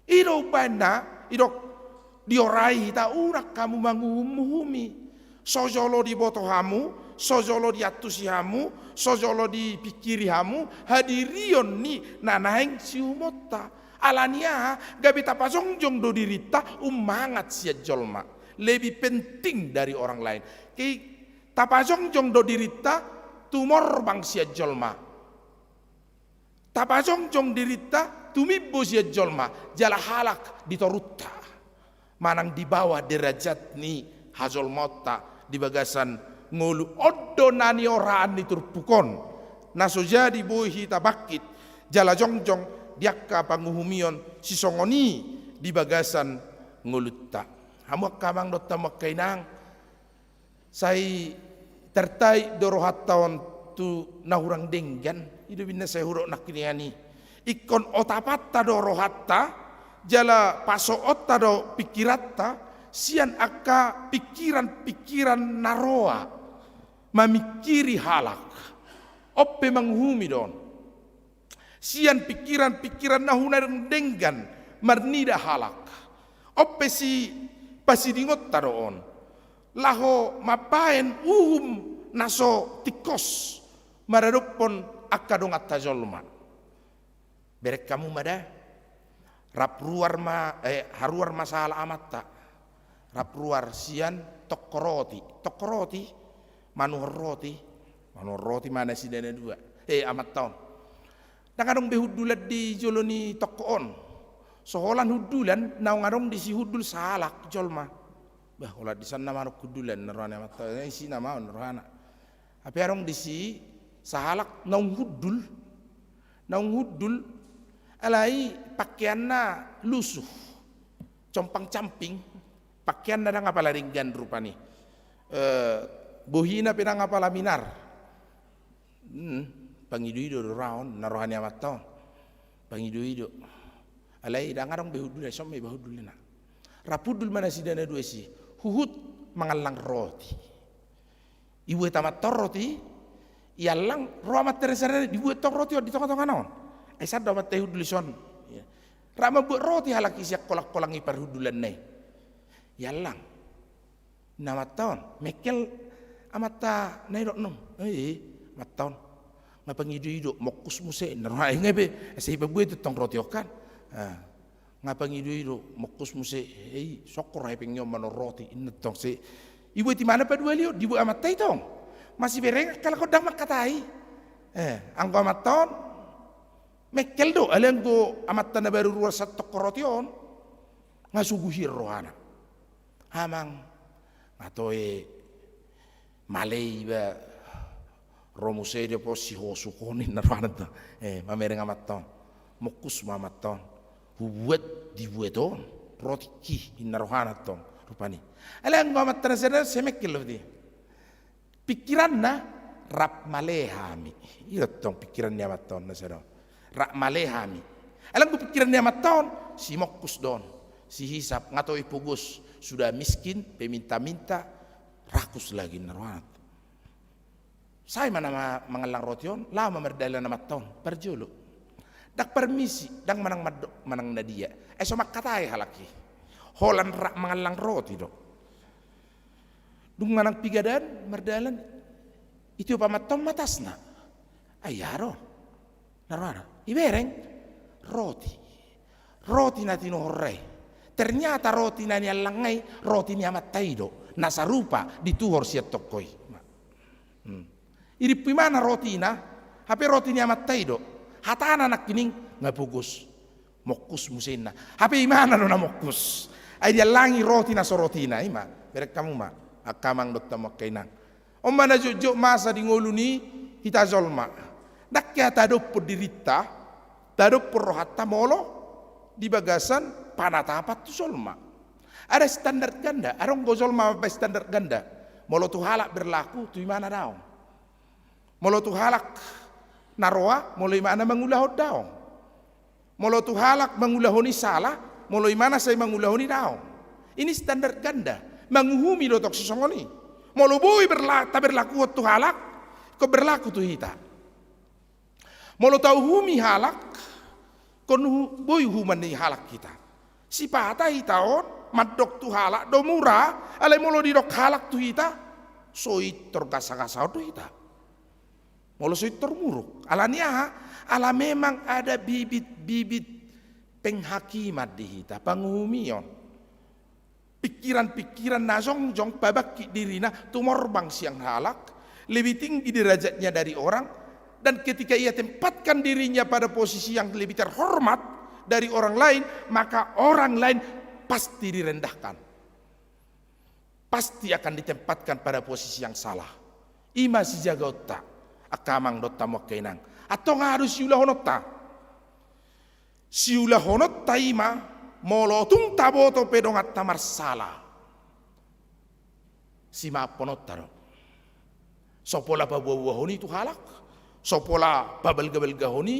I do umbahen na, didok, diorai hita unang hamu manguhum-uhumi. So jolo diboto hamu, so jolo diantusi hamu, so jolo dipingkiri hamu, hadirion ni na naeng siuhumonta. Ala ni aha, gabe tapajongjong do dirinta, um mangan sian jolma. Lebih penting dari orang lain. Ki, tapajongjong do dirinta, tumorbang sian jolma. Tapajongjong dirinta, tumimbo sian jolma. Jala halak di torunta. Manang di bawah derajat ni hajolmaonta di bagasan ngolu. On do na niorahan ni turpuk on. Na so jadi boi hita bangkit. Jala jongjong di angka panguhumion sisongon i di bagasan ngolunta. Hamu angka amang dohot hamu angka inang, sai tartait do rohanta on tu na hurang denggan, i do umbahen na sai hudok nangkiningan i. Ingkon otapanta do rohanta, jala pasoonta do pingkiranta, sian angka pingkiran-pingkiran na roa, mamingkiri halak. On pe manguhumi do on. Sian pingkiran-pingkiran na hurang denggan marnida halak. On pe sipasidingonta do on. Laho mambahen uhum na so tingkos maradophon angka donganta jolma. Bereng hamu ma da. Rap ruar ma, eh, haruar ma sahala amanta. Rap ruar sian tongko roti. Tongko roti, manuhor roti. Manuhor roti ma nasida na dua. Eh, amanta on. Ndang adong be hundulan di jolo ni tongko on. So holan hundulan, naung adong disi hundul sahalak jolma. Bah, holan disi na manuk hundulan, na roha ni amanta on, eh, isi nama on, na rohana. Hape adong disi sahalak naung hundul. Naung hundul, alai pakeanna lusuh. Compang-camping, pakeanna ndang apala denggan rupani. Eh, bohina pe ndang apala minar. Hmm, pangido-ido do ra on, na roha ni amanta on. Pangido-ido. Alai ndang adong be hundul, ai son ma iba hundul ninna. Rap hundul ma nasida na dua i, huhut mangallang roti. Ibuat amanta on roti, iallang, ro amanta na sada, dibuat tong roti on di tonga-tonga na on. Ai sada do amanta i hundul dison. Rap mambuat roti halak i sian kolang-kolang i parhundulanna i. Iallang. Ninna amanta on, mengkel amanta na i do nung. Eh, amanta on. Nga pangido-ido, mongkus muse, ninna roha i nga be, asa ipabuat tong roti on kan. Ah. Nga pangido-ido, mongkus muse, eh, songkor hepeng i on manuhor roti, ninna tong se. Ibuat i ma na paduali on, dibuat amanta i tong. Masibereng angka halak on ndang mangkatai. Eh, anggo amanta on, mengkel do, alai anggo amanta na baru ruar sian tongko roti on. Nga so guhir rohana. Amang, nga toe male iba ro muse di pos si hosuk on ninna rohana tong. Eh, mamereng amanta on. Mongkus ma amanta on. Hubuat dibuat on. Rotingki ninna rohana tong. Rupani. Alai anggo amanta na sada semengkel do dia. Pingkiranna rap male hami. I do tong pingkiran ni amanta on na sada on. Rap male hami. Alai anggo pingkiran ni amanta on, simongkus do on. Sihisap nga toe pogos. Sudah miskin, peminta-minta, rakus lagi ninna rohana. Sae ma na ma-, mangallang roti on, laho ma mardalan amanta on, parjolo. Ndang parmisi, ndang manang mandok, manang na dia. Ai so mangkatai halak i. Holan rap mangallang roti do. Dung manang pigadan, mardalan, itiop amanta on ma tasna. Ai aha do? Na ro aha do? Ibereng roti. Roti na tinuhor i. Ternyata roti na niallang i, roti ni amanta i do. Na sarupa dituhor sian tongko i. Hmm. Irimpu imana rotina, hape roti ni amanta i do. Hatana nangkining, nga pogos. Mongkus muse inna. Hape imana do na mongkus. Ai diallangi roti na so rotina, ima. Bereng hamu ma. Angka amang dohot hamu angka inang. On ma na jotjot masa di ngolu ni hita jolma. Ndang hea tadophon dirinta, tadophon rohanta molo di bagasan panatapan tu jolma. Ada standar ganda, adong do jolma mambahen standar ganda. Molo tu halak berlaku, tu imana daong. Molo tu halak na roa, molo imana mangulahon daong. Molo tu halak mangulahon i sala, molo imana sai mangulahon i daong. Ini standar ganda. Manguhumi do tong sisongon i. Molo boi berla-, taberlakuhon tu halak, ingkon berlaku tu hita. Molo tauhumi halak, ingkon uhu-, boi uhuman ni halak hita. Sipata hita on, mandok tu halak, do mura, alai molo didok halak tu hita, so intor gasagasaon do hita. Molo so intor muruk. Ala ni aha? Ala memang ada bibit-bibit penghakiman di hita, panguhumion. Pikiran-pikiran na jongjong pabangkit dirina tumorbang sian halak, lebih tinggi derajatnya dari orang, dan ketika ia tempatkan dirinya pada posisi yang lebih terhormat dari orang lain, maka orang lain pasti direndahkan. Pasti akan ditempatkan pada posisi yang salah. Ima sijagaonta, angka amang dohot hamu angka inang. Antong aha do siulahononta? Siulahononta ima, molo tung taboto pe donganta marsala, simaaphononta do. So pola paboaboahon i tu halak, so pola pabalgabalgahon i,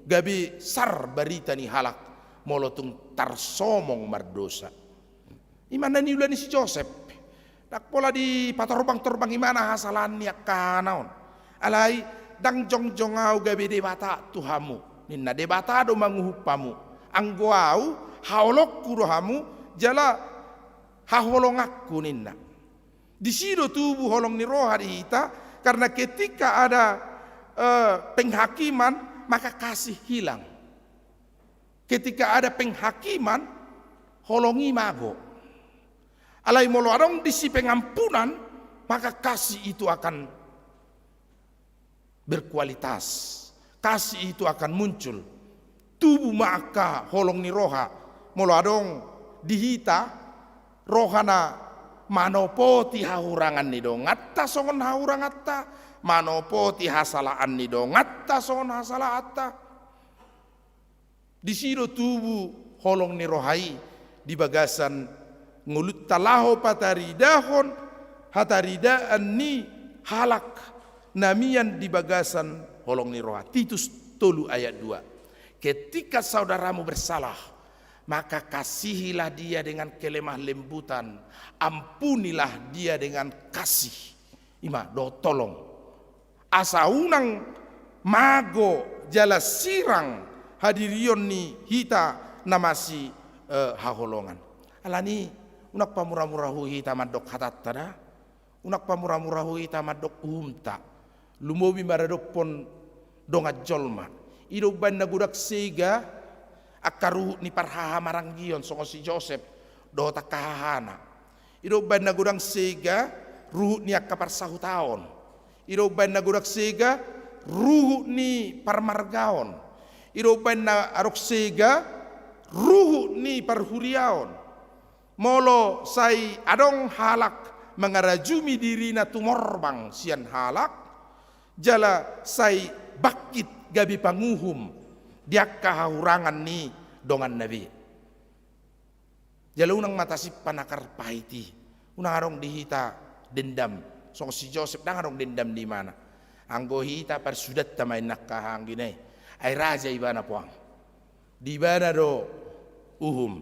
gabe sar barita ni halak, molo tung tarsomong mardosa. Ima na niula ni si Josep. Ndang pola dipatorbangtorbang imana hasalahan ni angka hahana on. Alai, ndang jongjong ahu gabe Debata tu hamu. Ninna, Debata do manguhum hamu. Anggo ahu, haholongku do hamu, jala haholonganku ninna. Disi do tubu holong ni roha di hita, karena ketika ada, eh, penghakiman, maka kasih hilang. Ketika ada penghakiman, holong i mago. Alai molo adong disi pengampunan, maka kasih itu akan berkualitas. Kasih itu akan muncul. Tubu ma angka holong ni roha. Molo adong di hita, roha na manopoti hahurangan ni donganta songon hahuranganta, manopoti hasalaan ni donganta songon hasalaanta. Disi do tubu holong ni roha i di bagasan ngolunta laho pataridahon hataridaan ni halak na mian di bagasan holong ni roha. Titus tolu ayat dua. Ketika saudaramu bersalah, maka kasihilah dia dengan kelemah lembutan, ampunilah dia dengan kasih. Ima, dohot holong. Asa unang mago jala sirang hadirion ni hita na masi, eh, haholongan. Alani, unang pamuramurahu hita mandok hatanta da. Unang pamuramurahu hita mandok uhumta. Lumobi maradophon dongan jolma. I do umbahen na godang sega angka ruhut ni parhahamaranggion songon si Josep dohot angka hahana. I do umbahen na godang sega ruhut ni angka parsahutaon. I do umbahen na godang sega ruhut ni parmargaon. I do umbahen na adong sega ruhut ni parhuriaon. Molo sai adong halak mangarajumi dirina tumorbang sian halak, jala sai bangkit gabe panguhum di angka hahurangan ni donganna be. Jala unang ma tasimpan akar pahit i, unang adong di hita dendam. Songon si Josep ndang adong dendam di imana. Anggo hita parsudanta ma inna angka hahaanggi nai. Ai raja ibana puang. Di ibana do uhum.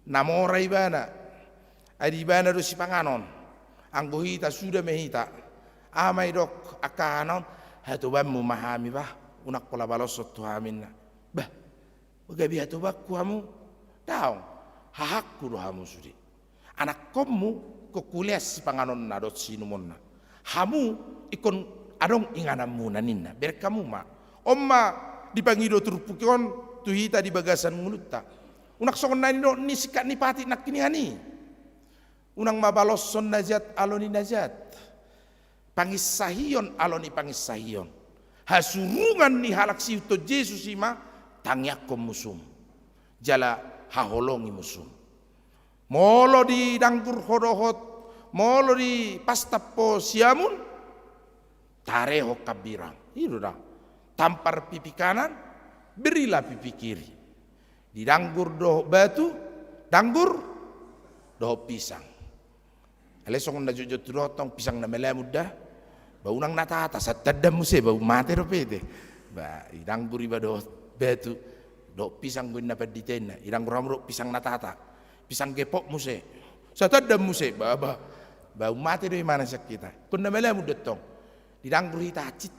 Na mora ibana. Ai di ibana do sipanganon. Anggo hita suda ma hita. Aha ma didok angka hahana on, hatobanmu ma hami bah. Unang pola baloshon tu hami ninna. Bah. Gabe hatobanku hamu? Daong, hahangku do hamu sude. Anakkonmu ingkon hulean sipanganonna dohot siinumonna. Hamu ingkon adong ingananmuna ninna. Bereng hamu ma. On ma dipangido turpuk on tu hita di bagasan ngolunta. Unang songon na nidok ni singkat ni patik nangkin i. Unang ma baloshon na jat alo ni na jat. Panginsahion alo ni panginsahion. Hasurungan ni halak siihuthon Jesus i ma tangiangkon musum jala haholongi musum. Molo didanggur ho dohot, molo dipastam ho siamun, tarehon hambirang. I do da. Tampar pipi kanan, berilah pipi kiri. Didanggur dohot batu, danggur dohot pisang. Alai songon na jotjot hudohot tong, pisang na malamun da. Ba unang na tata, sai tandam muse, ba mate dope ate. Ba didanggur iba dohot batu, dohot pisang do inna panditaenna. Didanggur hamu dohot pisang na tata, pisang gepok muse, sai tandam muse, ba, ba, ba mate do imana sian hita. Ingkon na malamun do tong. Didanggur hita hansit i.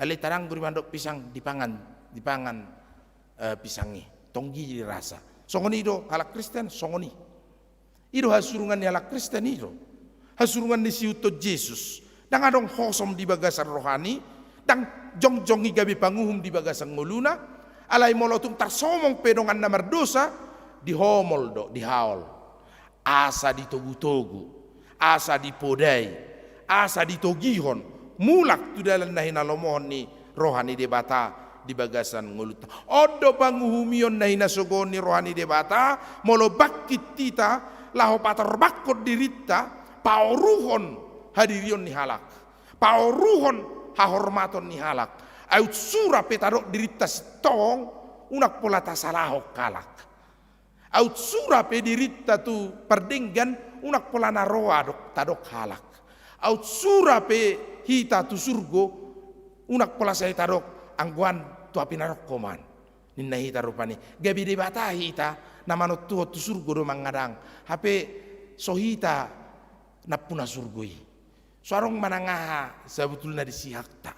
Alai tadanggur iba dohot pisang, dipangan, dipangan, eh, pisang i. Tonggi dirasa. Songon i do halak Kristen, songon i. I do hasurungan ni halak Kristen i do. Hasurungan ni siihuthon Jesus. Ndang adong hosom di bagasan rohana i, ndang jongjong i gabe panguhum di bagasan ngoluna, alai molo tung tarsomong pe dongan na mardosa, dihomol do, dihaol. Asa ditogutogu, asa dipodai, asa ditogihon, mulak tu dalan na hinalomohon ni roha ni Debata di bagasan ngolunta. On do panguhumion na hinasogohon ni roha ni Debata, molo bangkit hita, laho patorbangkon dirinta, paoruhon hadirion ni halak, paoruhon hahormaton ni halak. Ai unsura pe tadok dirinta sintong, unang pola tasalahon halak. Ai unsura pe dirinta tu pardenggan, unang pola na ro adong tadok halak. Ai unsura pe hita tu surgo, unang pola sai tadok anggo an tu api narokko ma an. Ninna hita rupani. Gabe Debata hita, na manontuhon tu surgo do mangadang. Hape so hita nampuna surgo i. So adong manang aha sabutulna di sihakta.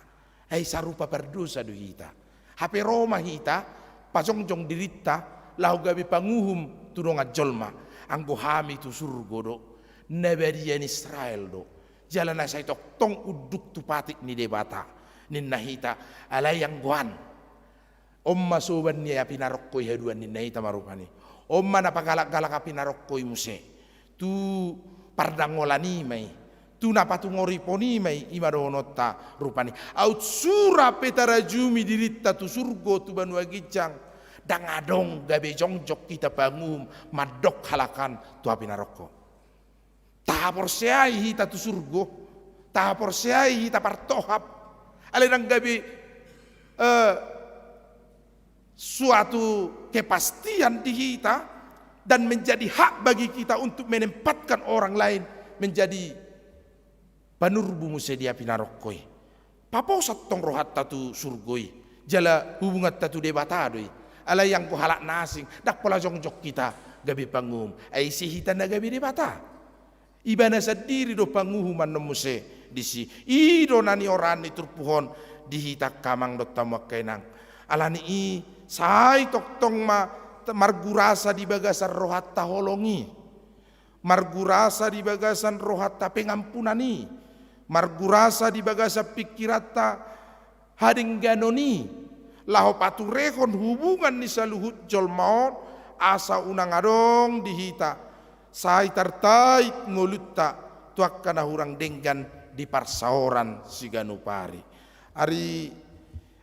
Ai sarupa pardosa do hita. Hape ro ma hita, pajongjong dirinta, laho gabe panguhum tu dongan jolma. Anggo hami tu surgo do, na badia ni Israel do. Jala na sai tongtong unduk tu patik ni Debata. Ninna hita, alai anggo an. On ma soban ni api narokko i haduan ninna hita ma rupani. On ma na pagalakgalak api narokko i muse. Tu pardangolan i ma i. Tu na patungoripon i ma i, i ma dohononta rupani. Ai unsura pe tarajumi dirinta tu surgo tu banua ginjang. Ndang adong gabe jongjong hita panguhum mandok halak an tu api narokko. Tahaporseai hita tu surgo, tahaporseai hita partohap, alai ndang gabe, eh, suatu kepastian di hita dan menjadi hak bagi kita untuk menempatkan orang lain menjadi panurbu muse di api narokko i. Paposan tong rohanta tu surgo i, jala hubunganta tu Debata do i. Alai anggo halak na asing, ndang pola jongjong hita gabe panguhum. Ai ise hita na gabe Debata? Ibana sandiri do panguhum annon muse disi. I do na niorahan ni turpuk on di hita angka amang dohot hamu angka inang. Alani i sai tongtong ma margurasa di bagasan rohanta holong i. Margurasa di bagasan rohanta pengampunan i, margurasa di bagasan pingkiranta hadengganon i, laho paturehon hubungan ni saluhut jolma on, asa unang adong di hita sai tartait ngolunta tu angka na hurang denggan di parsaoran siganup ari. Ari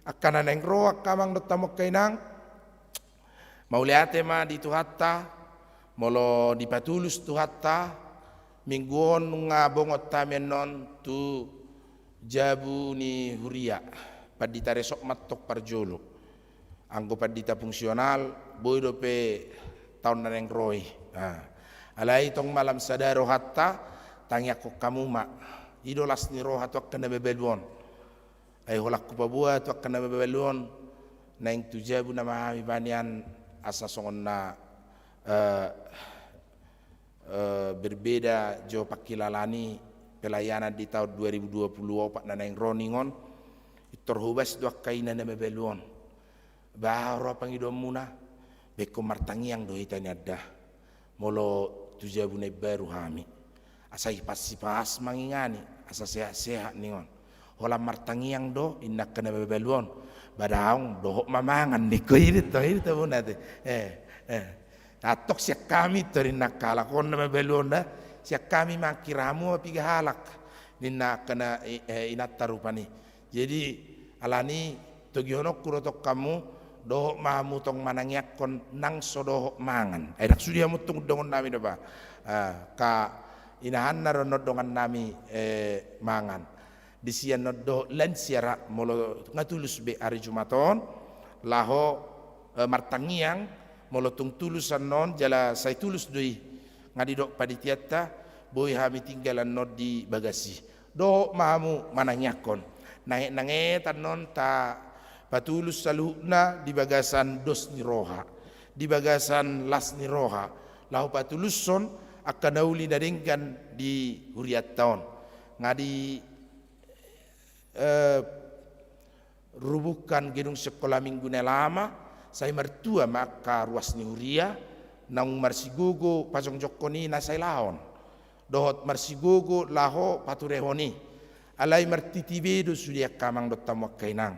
angka na naeng ro angka amang dohot hamu angka inang, mauliate ma di Tuhanta, molo dipatulus Tuhanta, minggu on nunga bongot hami annon tu jabu ni huria, pandita resort ma antong parjolo. Anggo pandita fungsional, boi dope taon na naeng ro i. Nah, alai tong ma lam sada rohanta, tangiangkon hamu ma. I do las ni roha tu angka na mabalu on. Ai holan hupaboa tu angka na mabalu on, naeng tu jabu nama hami panian asa songon na, eh, eh, berbeda jo pangkilalaan i pelayanan di taon dua ribu dua puluh opat na naeng ro ningon, pintor hobas do angka ina na mabalu on. Bah, ro pangidoanmuna, ba ingkon martangiang do hita nian da. Molo tu jabu na imbaru hami. Asa hipas-hipas mangingani, asa sehat-sehat ningon. holan martangiang do inna angka na mabalu on. Ba daong, dohot ma mangan ningku, i do tong, i do tong bona te. Eh, eh. Antong sian hami tong inna angka halak on na mabalu on da. Sian hami ma, angkira hamu ma piga halak, ninna angka na i-, eh, inanta rupani. Jadi, alani togihononku do tong hamu, dohot ma hamu tong manangiangkon nang so dohot mangan. Ai ndang sude hamu tong dongannami do ba. Ah, ka inahanna do annon dongannami, eh, mangan. Disi annon dohot lansia ra, molo nga tulus be ari Jumat on, laho, eh, martangiang, molo tung tulus annon, jala sai tulus do i. Nga didok panitianta, boi hami tinggal annon di bagas i. Dohot ma hamu manangiangkon. Nanget-nanget annon tapatulus saluhutna di bagasan dos ni roha, di bagasan las ni roha, laho patulushon angka na uli na denggan di hurianta on. Nga di, eh, rubuhkan gedung sekolah minggu na lama, sai martua ma angka ruas ni huria, naung marsigogo pajongjongkon i na sai laon. Dohot marsigogo laho paturehon i. Alai martiti be do sude angka amang dohot hamu angka inang.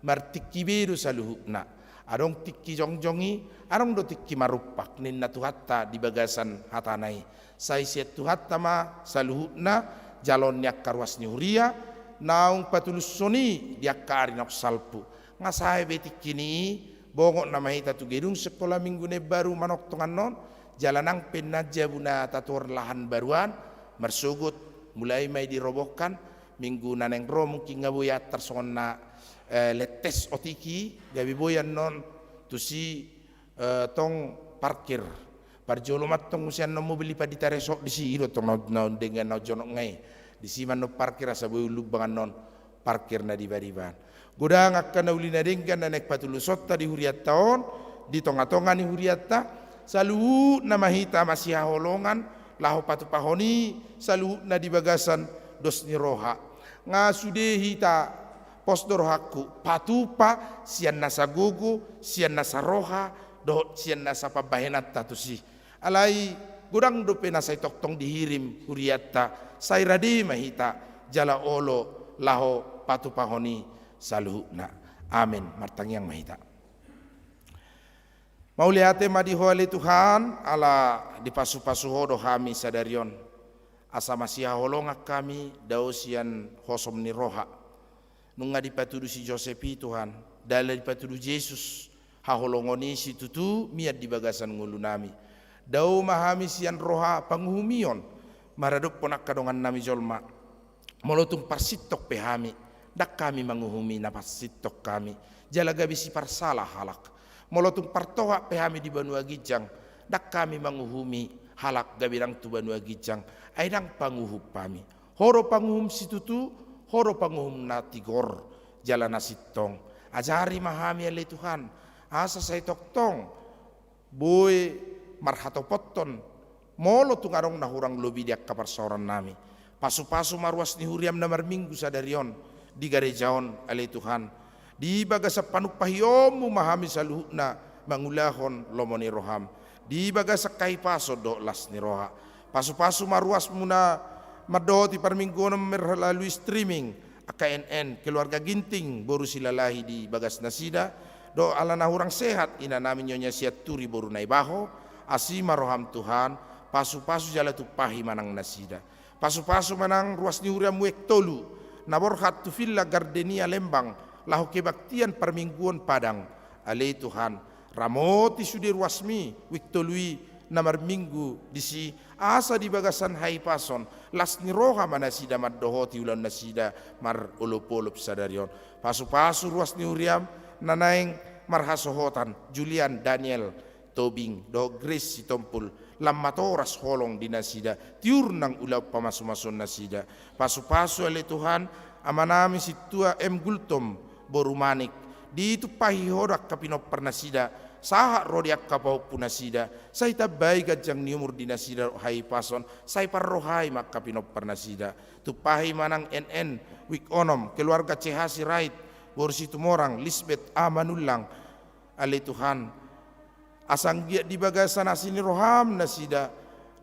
Martingki be do saluhutna. Adong tingki jongjong i, adong do tingki marumpak, ninna Tuhanta di bagasan hatana i. Sai sian Tuhanta ma saluhutna jaloon ni angka ruas ni huria, naung patulushon i di angka ari naung salpu. Nga sae be tingki ni i, bongot nama hita tu gedung sekolah minggu na imbaru manongtong annon, jala nang pe ninna jabu na tatuhor lahan baru an, marsogot, mulai ma i dirobohkan, minggu na naeng ro mungkin nga boi antar songon na, eh, letes otik i, gabe boi annon tusi, eh, tong parkir. Parjolo ma tong muse annon mobil i pandita resort disi, i do tong na, na denggan na jonok nga i. Disi ma annon parkir asa boi lumbang annon parkir na dibariban. Godang angka na uli na denggan na naeng patulushonta di hurianta on, di tonga-tonga ni hurianta, saluhutna ma hita masihaholongan, laho patupahon i saluhutna di bagasan dos ni roha. Nga sude hita, pos do rohangku, patupa sian nasa gogo, sian nasa roha, dohot sian nasa pambahenanta tusi. Alai godang dope na sai tongtong dihirim hurianta, sai rade ma hita jala olo laho patupahon i saluhutna. Amen. Martangiang ma hita. Mauliate ma di Ho ale Tuhan, ala dipasupasu Ho do hami sadari on. Asa masihaholongan hami dao sian hosom ni roha. Nunga dipatudu si Josep i Tuhan, jala dipatudu Jesus, haholongon i situtu mian di bagasan ngolunami. Dao ma hami sian roha panguhumion maradophon angka dongannami jolma. Molo tung parsintong pe hami, ndang hami manguhumi na parsintong hami, jala gabe siparsala halak. Molo tung partohap pe hami di banua ginjang, ndang hami manguhumi halak gabe ndang tu banua ginjang, ai ndang panguhum hami. Ho do panguhum situtu, Ho do panguhum na tigor jala na sintong. Ajari ma hami ale Tuhan, asa sai tongtong boi marhatopothon molo tung adong na hurang lobi di angka parsaorannami. Pasupasu ma ruas ni huriam na marminggu sadari on di gareja on ale Tuhan. Di bagasan panumpahionmu ma hami saluhutna mangulahon lomo ni roham. Di bagasan hahipason dohot las ni roha. Pasupasu ma ruasmu na mandohoti parmingguon on melalui streaming, angka N N, keluarga Ginting, boru Silalahi di bagas nasida, dohot ala na hurang sehat, inanami Nyonya Sianturi boru Naibaho, asi ma roham Tuhan, pasupasu jala tumpahi ma nang nasida. Pasupasu ma nang ruas ni huriam Uek Tolu, na borhat tu Villa Gardenia Lembang, laho kebaktian parmingguon Padang. Ale Tuhan, ramoti sude ruasmi, Uek Tolu i na marminggu disi, asa di bagasan hahipason, las ni roha ma nasida mandohoti ulaon nasida marolopolop sadari on. Pasupasu ruas ni huriam, na naeng marhasohotan, Julian, Daniel, Tobing, dohot Grace Sitompul, lam matoras holong di nasida, tiur nang ulaon pamasumasuon nasida. Pasupasu ale Tuhan, amanami Sintua M Gultom, boru Manik, ditumpahi Ho do angka pinompar nasida, sahat ro di angka pahompu nasida, sai tambai ganjang ni umur di nasida dohot hahipason, sai parrohai ma angka pinompar nasida. Tumpahi ma nang N N, Uek Onom, keluarga C H Sirait, boru Situmorang, Lisbeth A Manullang, ale Tuhan, asa anggiat di bagasan asi ni roham nasida,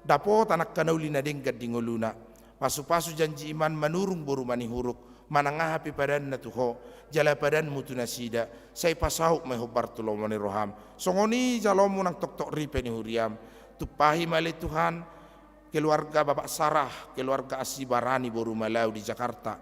dapotan angka na uli na denggan di ngoluna. Pasupasu Janji Iman Manurung boru Manihuruk, manang aha pe padanna tu ho, jala padanmu tu nasida, sai pasaut ma i hombar tu lomo ni roham. Songon i jaloonmu nang toktok ripe ni huriam. Tumpahi ma ale Tuhan, keluarga Bapak Sarah, keluarga Sibarani boru Malau di Jakarta.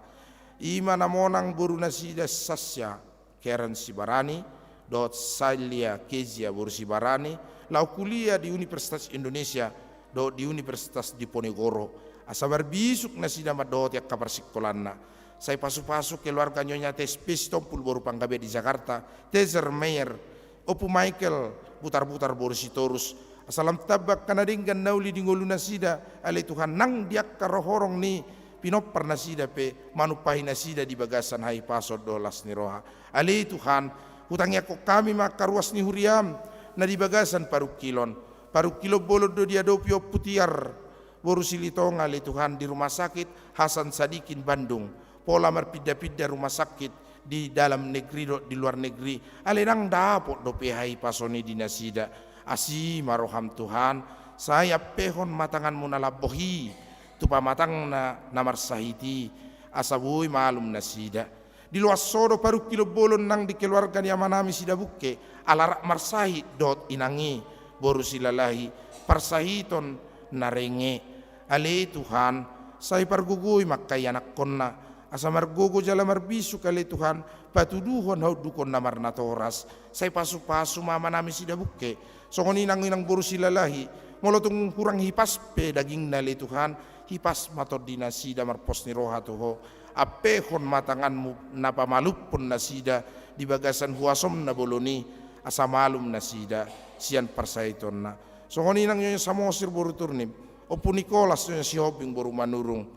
I ma na monang boru nasida Sasha, Karen Sibarani, dohot Salia Kezia boru Sibarani, laho kuliah di Universitas Indonesia, dohot di Universitas Diponegoro. Asa marbisuk nasida mandohoti angka parsingkolanna. Sai pasupasu keluarga Nyonya T S P Sitompul boru Panggabean di Jakarta, Tezer Meyer, Ompu Michael Butarbutar boru Sitorus. Asa lam tamba angka na denggan na uli di ngolu nasida, ale Tuhan, nang di angka rohorong ni pinompar nasida pe manumpahi nasida di bagasan hahipason dohot las ni roha. Ale Tuhan, hutangiangkon hami ma angka ruas ni huriam na di bagasan parungkilon. Parungkilon bolon do diadopi Ompu Tiar boru Silitonga, ale Tuhan, di Rumah Sakit Hasan Sadikin Bandung. Pola marpinda-pinda rumah sakit di dalam negeri dohot di luar negeri. Ale nang dapot dope hahipason i di nasida. Asi ma roham Tuhan, sai ampehon ma tanganmu na lambok i tu pamatangna na marsahit i, asa boi malum nasida. Di loas ho do parungkilon bolon nang di keluarga ni amanami Sidabungke, ala rap marsahit dohot inang i boru Silalahi, parsahiton na renge. Ale Tuhan, sai pargogoi ma angka ianakhonna, asa margogo jala marbisuk ale Tuhan, patuduhon haundukhon na marnatoras. Sai pasupasu ma amanami Sidabungke, songon i nang inang boru Silalahi, molo tung hurang hipas pe dagingna ale Tuhan, hipas ma tondi nasida marpos ni roha tu ho. Ampehon ma tanganmu na pamalumhon nasida di bagasan huasom na bolon i, asa malum nasida sian parsahitonna. Songon i nang Nyonya Samosir boru Turnip, Ompu Nikolas Nyonya Sihombing boru Manurung,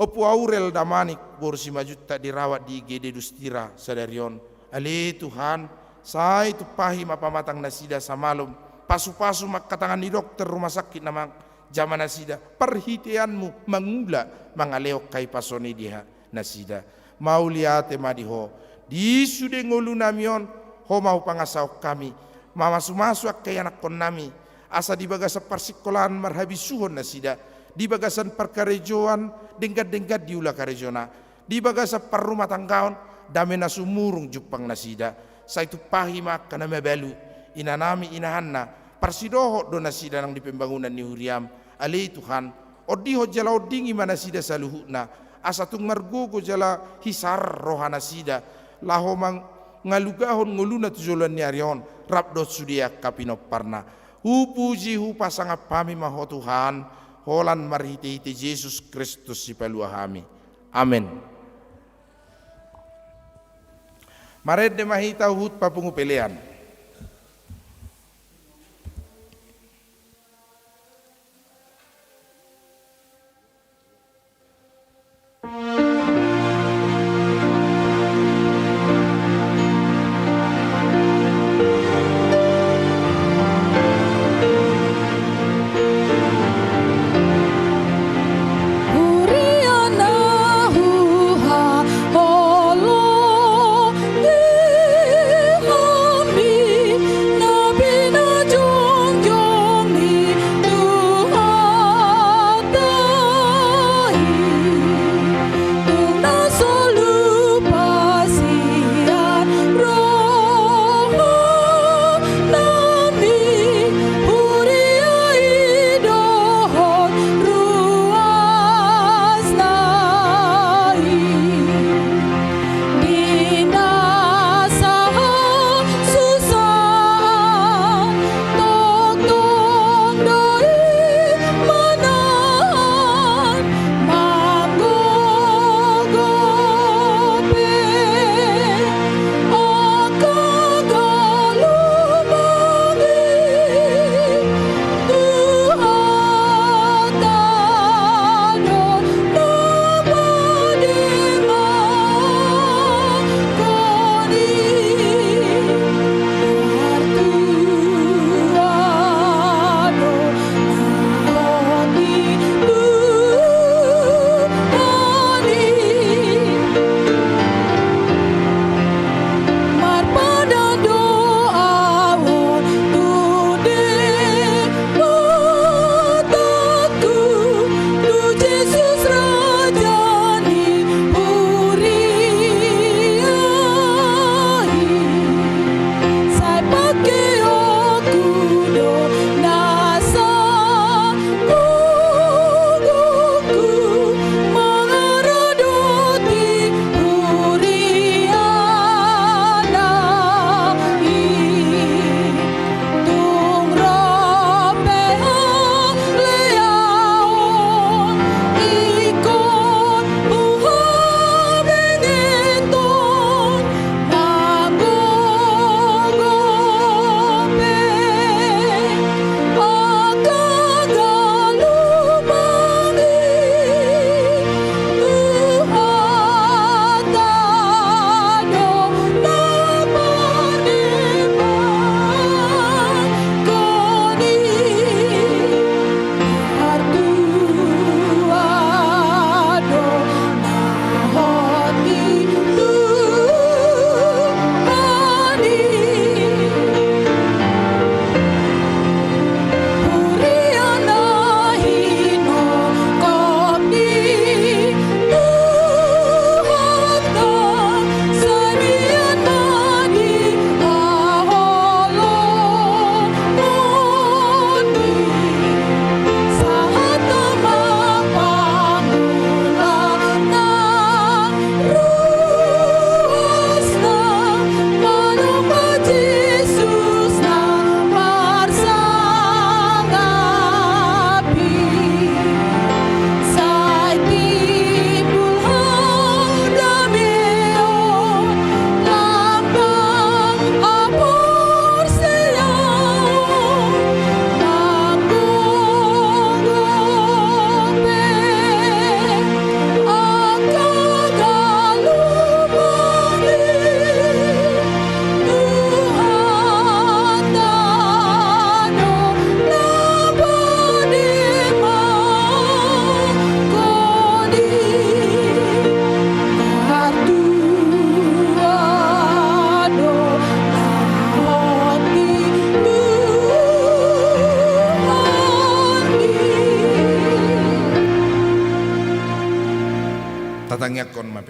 Ompu Aurel Damanik boru Simanjuntak dirawat di I G D Dustira sadari on. Ale Tuhan, sai tumpahi ma pamatang nasida asa malum, pasupasu ma angka tangan ni dokter rumah sakit na manjama nasida, parhiteanmu mangula mangalehon hahipason i di ha-, nasida. Mauliate ma di ho, di sude ngolunami on, ho ma hupangasahon hami, mamasumasu angka ianakhonnami, asa di bagasan parsingkolaan marhabisuhon nasida, di bagasan parkarejoan denggan-denggan diula karejona, di bagasan parrumatanggaon dame na sumurung jumpang nasida. Sai tumpahi ma angka na mabalu, inanami inahanna, parsidohot do nasida nang di pembangunan ni huriam. Ale Tuhan, ondihon jala ondingi ma nasida saluhutna, asa tung margogo jala hisar roha nasida, laho mangalugahon ngoluna tu joloan ni ari on, rap dohot sude angka pinomparna. Hupuji hupasangap hami ma ho Tuhan, holan marhitehite Jesus Kristus Sipalua hami. Amen. Marende ma hita huhut papungu pelean.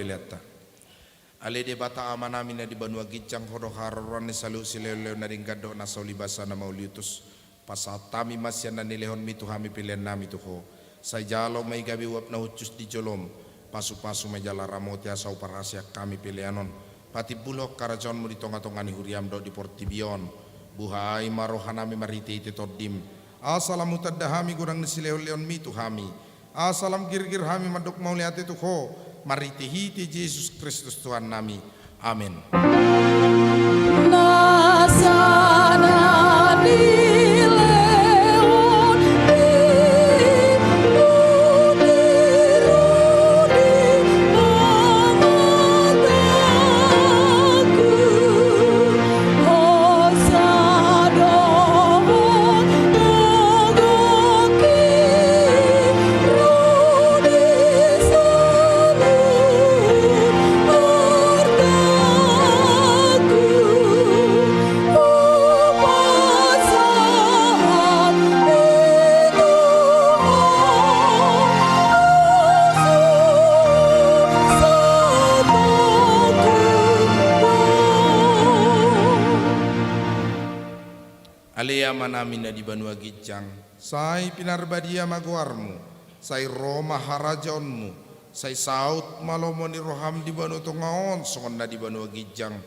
peleanta. Ale Debata Amanami na di banua ginjang, Ho do haroroan ni saluhut silehonlehon na denggan dohot na so ulibasa na mauliutus. Pasahat hami ma sian na nilehonMi tu hami peleannami tu Ho. Sai jalo ma i gabe uap na hushus di joloM. Pasupasu ma i jala ramoti asa huparhaseang hami pelean on patimbulhon harajaonMu di tongatonga ni huriaM dohot di portibi on. Buhai ma rohanami marhitehite TondiM, asa lam hutanda hami godang ni silehonlehonMi tu hami, asa lam girgir hami mandok mauliate tu Ho marhitehite Jesus Kristus Tuhannami. Amen. Nasa na nilehon di rodi na mataku, hosa do gokhon rodi saluhut artaku. Hupasahat i tu Ho, au susa do tumpak. Ale Amanami na di banua ginjang, sai pinarbadia ma goarMu, sai ro ma harajaonMu, sai saut ma lomo ni rohaM di banua tonga on songon na di banua ginjang.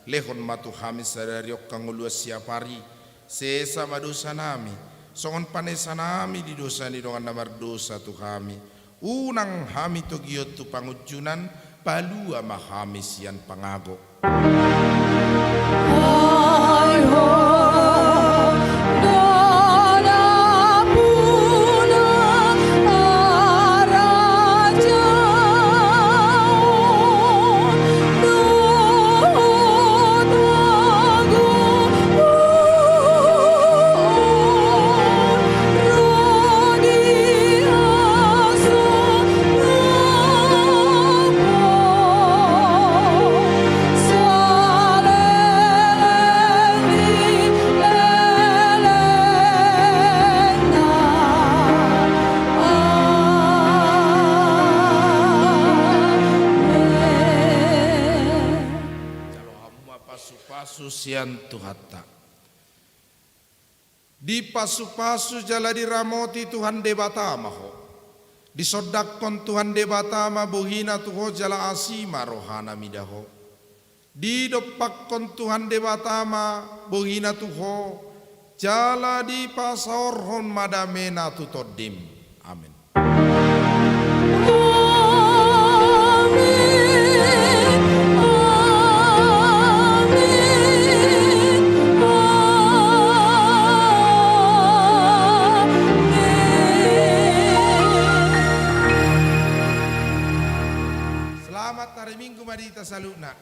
Lehon ma tu hami sadari on hangoluan siapari. Sesa ma dosanami, songon panesanami di dosa ni dongan na mardosa tu hami. Unang hami togihon tu pangunjunan, palua ma hami sian pangago. Ai Ho do nampuna harajaon dohot hagogoon rodi asa lam saleleng ni lelengna. Amen. Jalo hamu ma pasupasu sian Tuhanta. Dipasupasu jala diramoti Tuhan Debata ma ho. Disondangkon Tuhan Debata ma bohiNa tu ho jala asi ma rohaNa mida ho. Didompakkon Tuhan Debata ma bohiNa tu ho, jala dipasaorhon ma dameNa tu tondim. Amen. Amen. Amen. Amen. Selamat hari Minggu ma di hita saluhutna.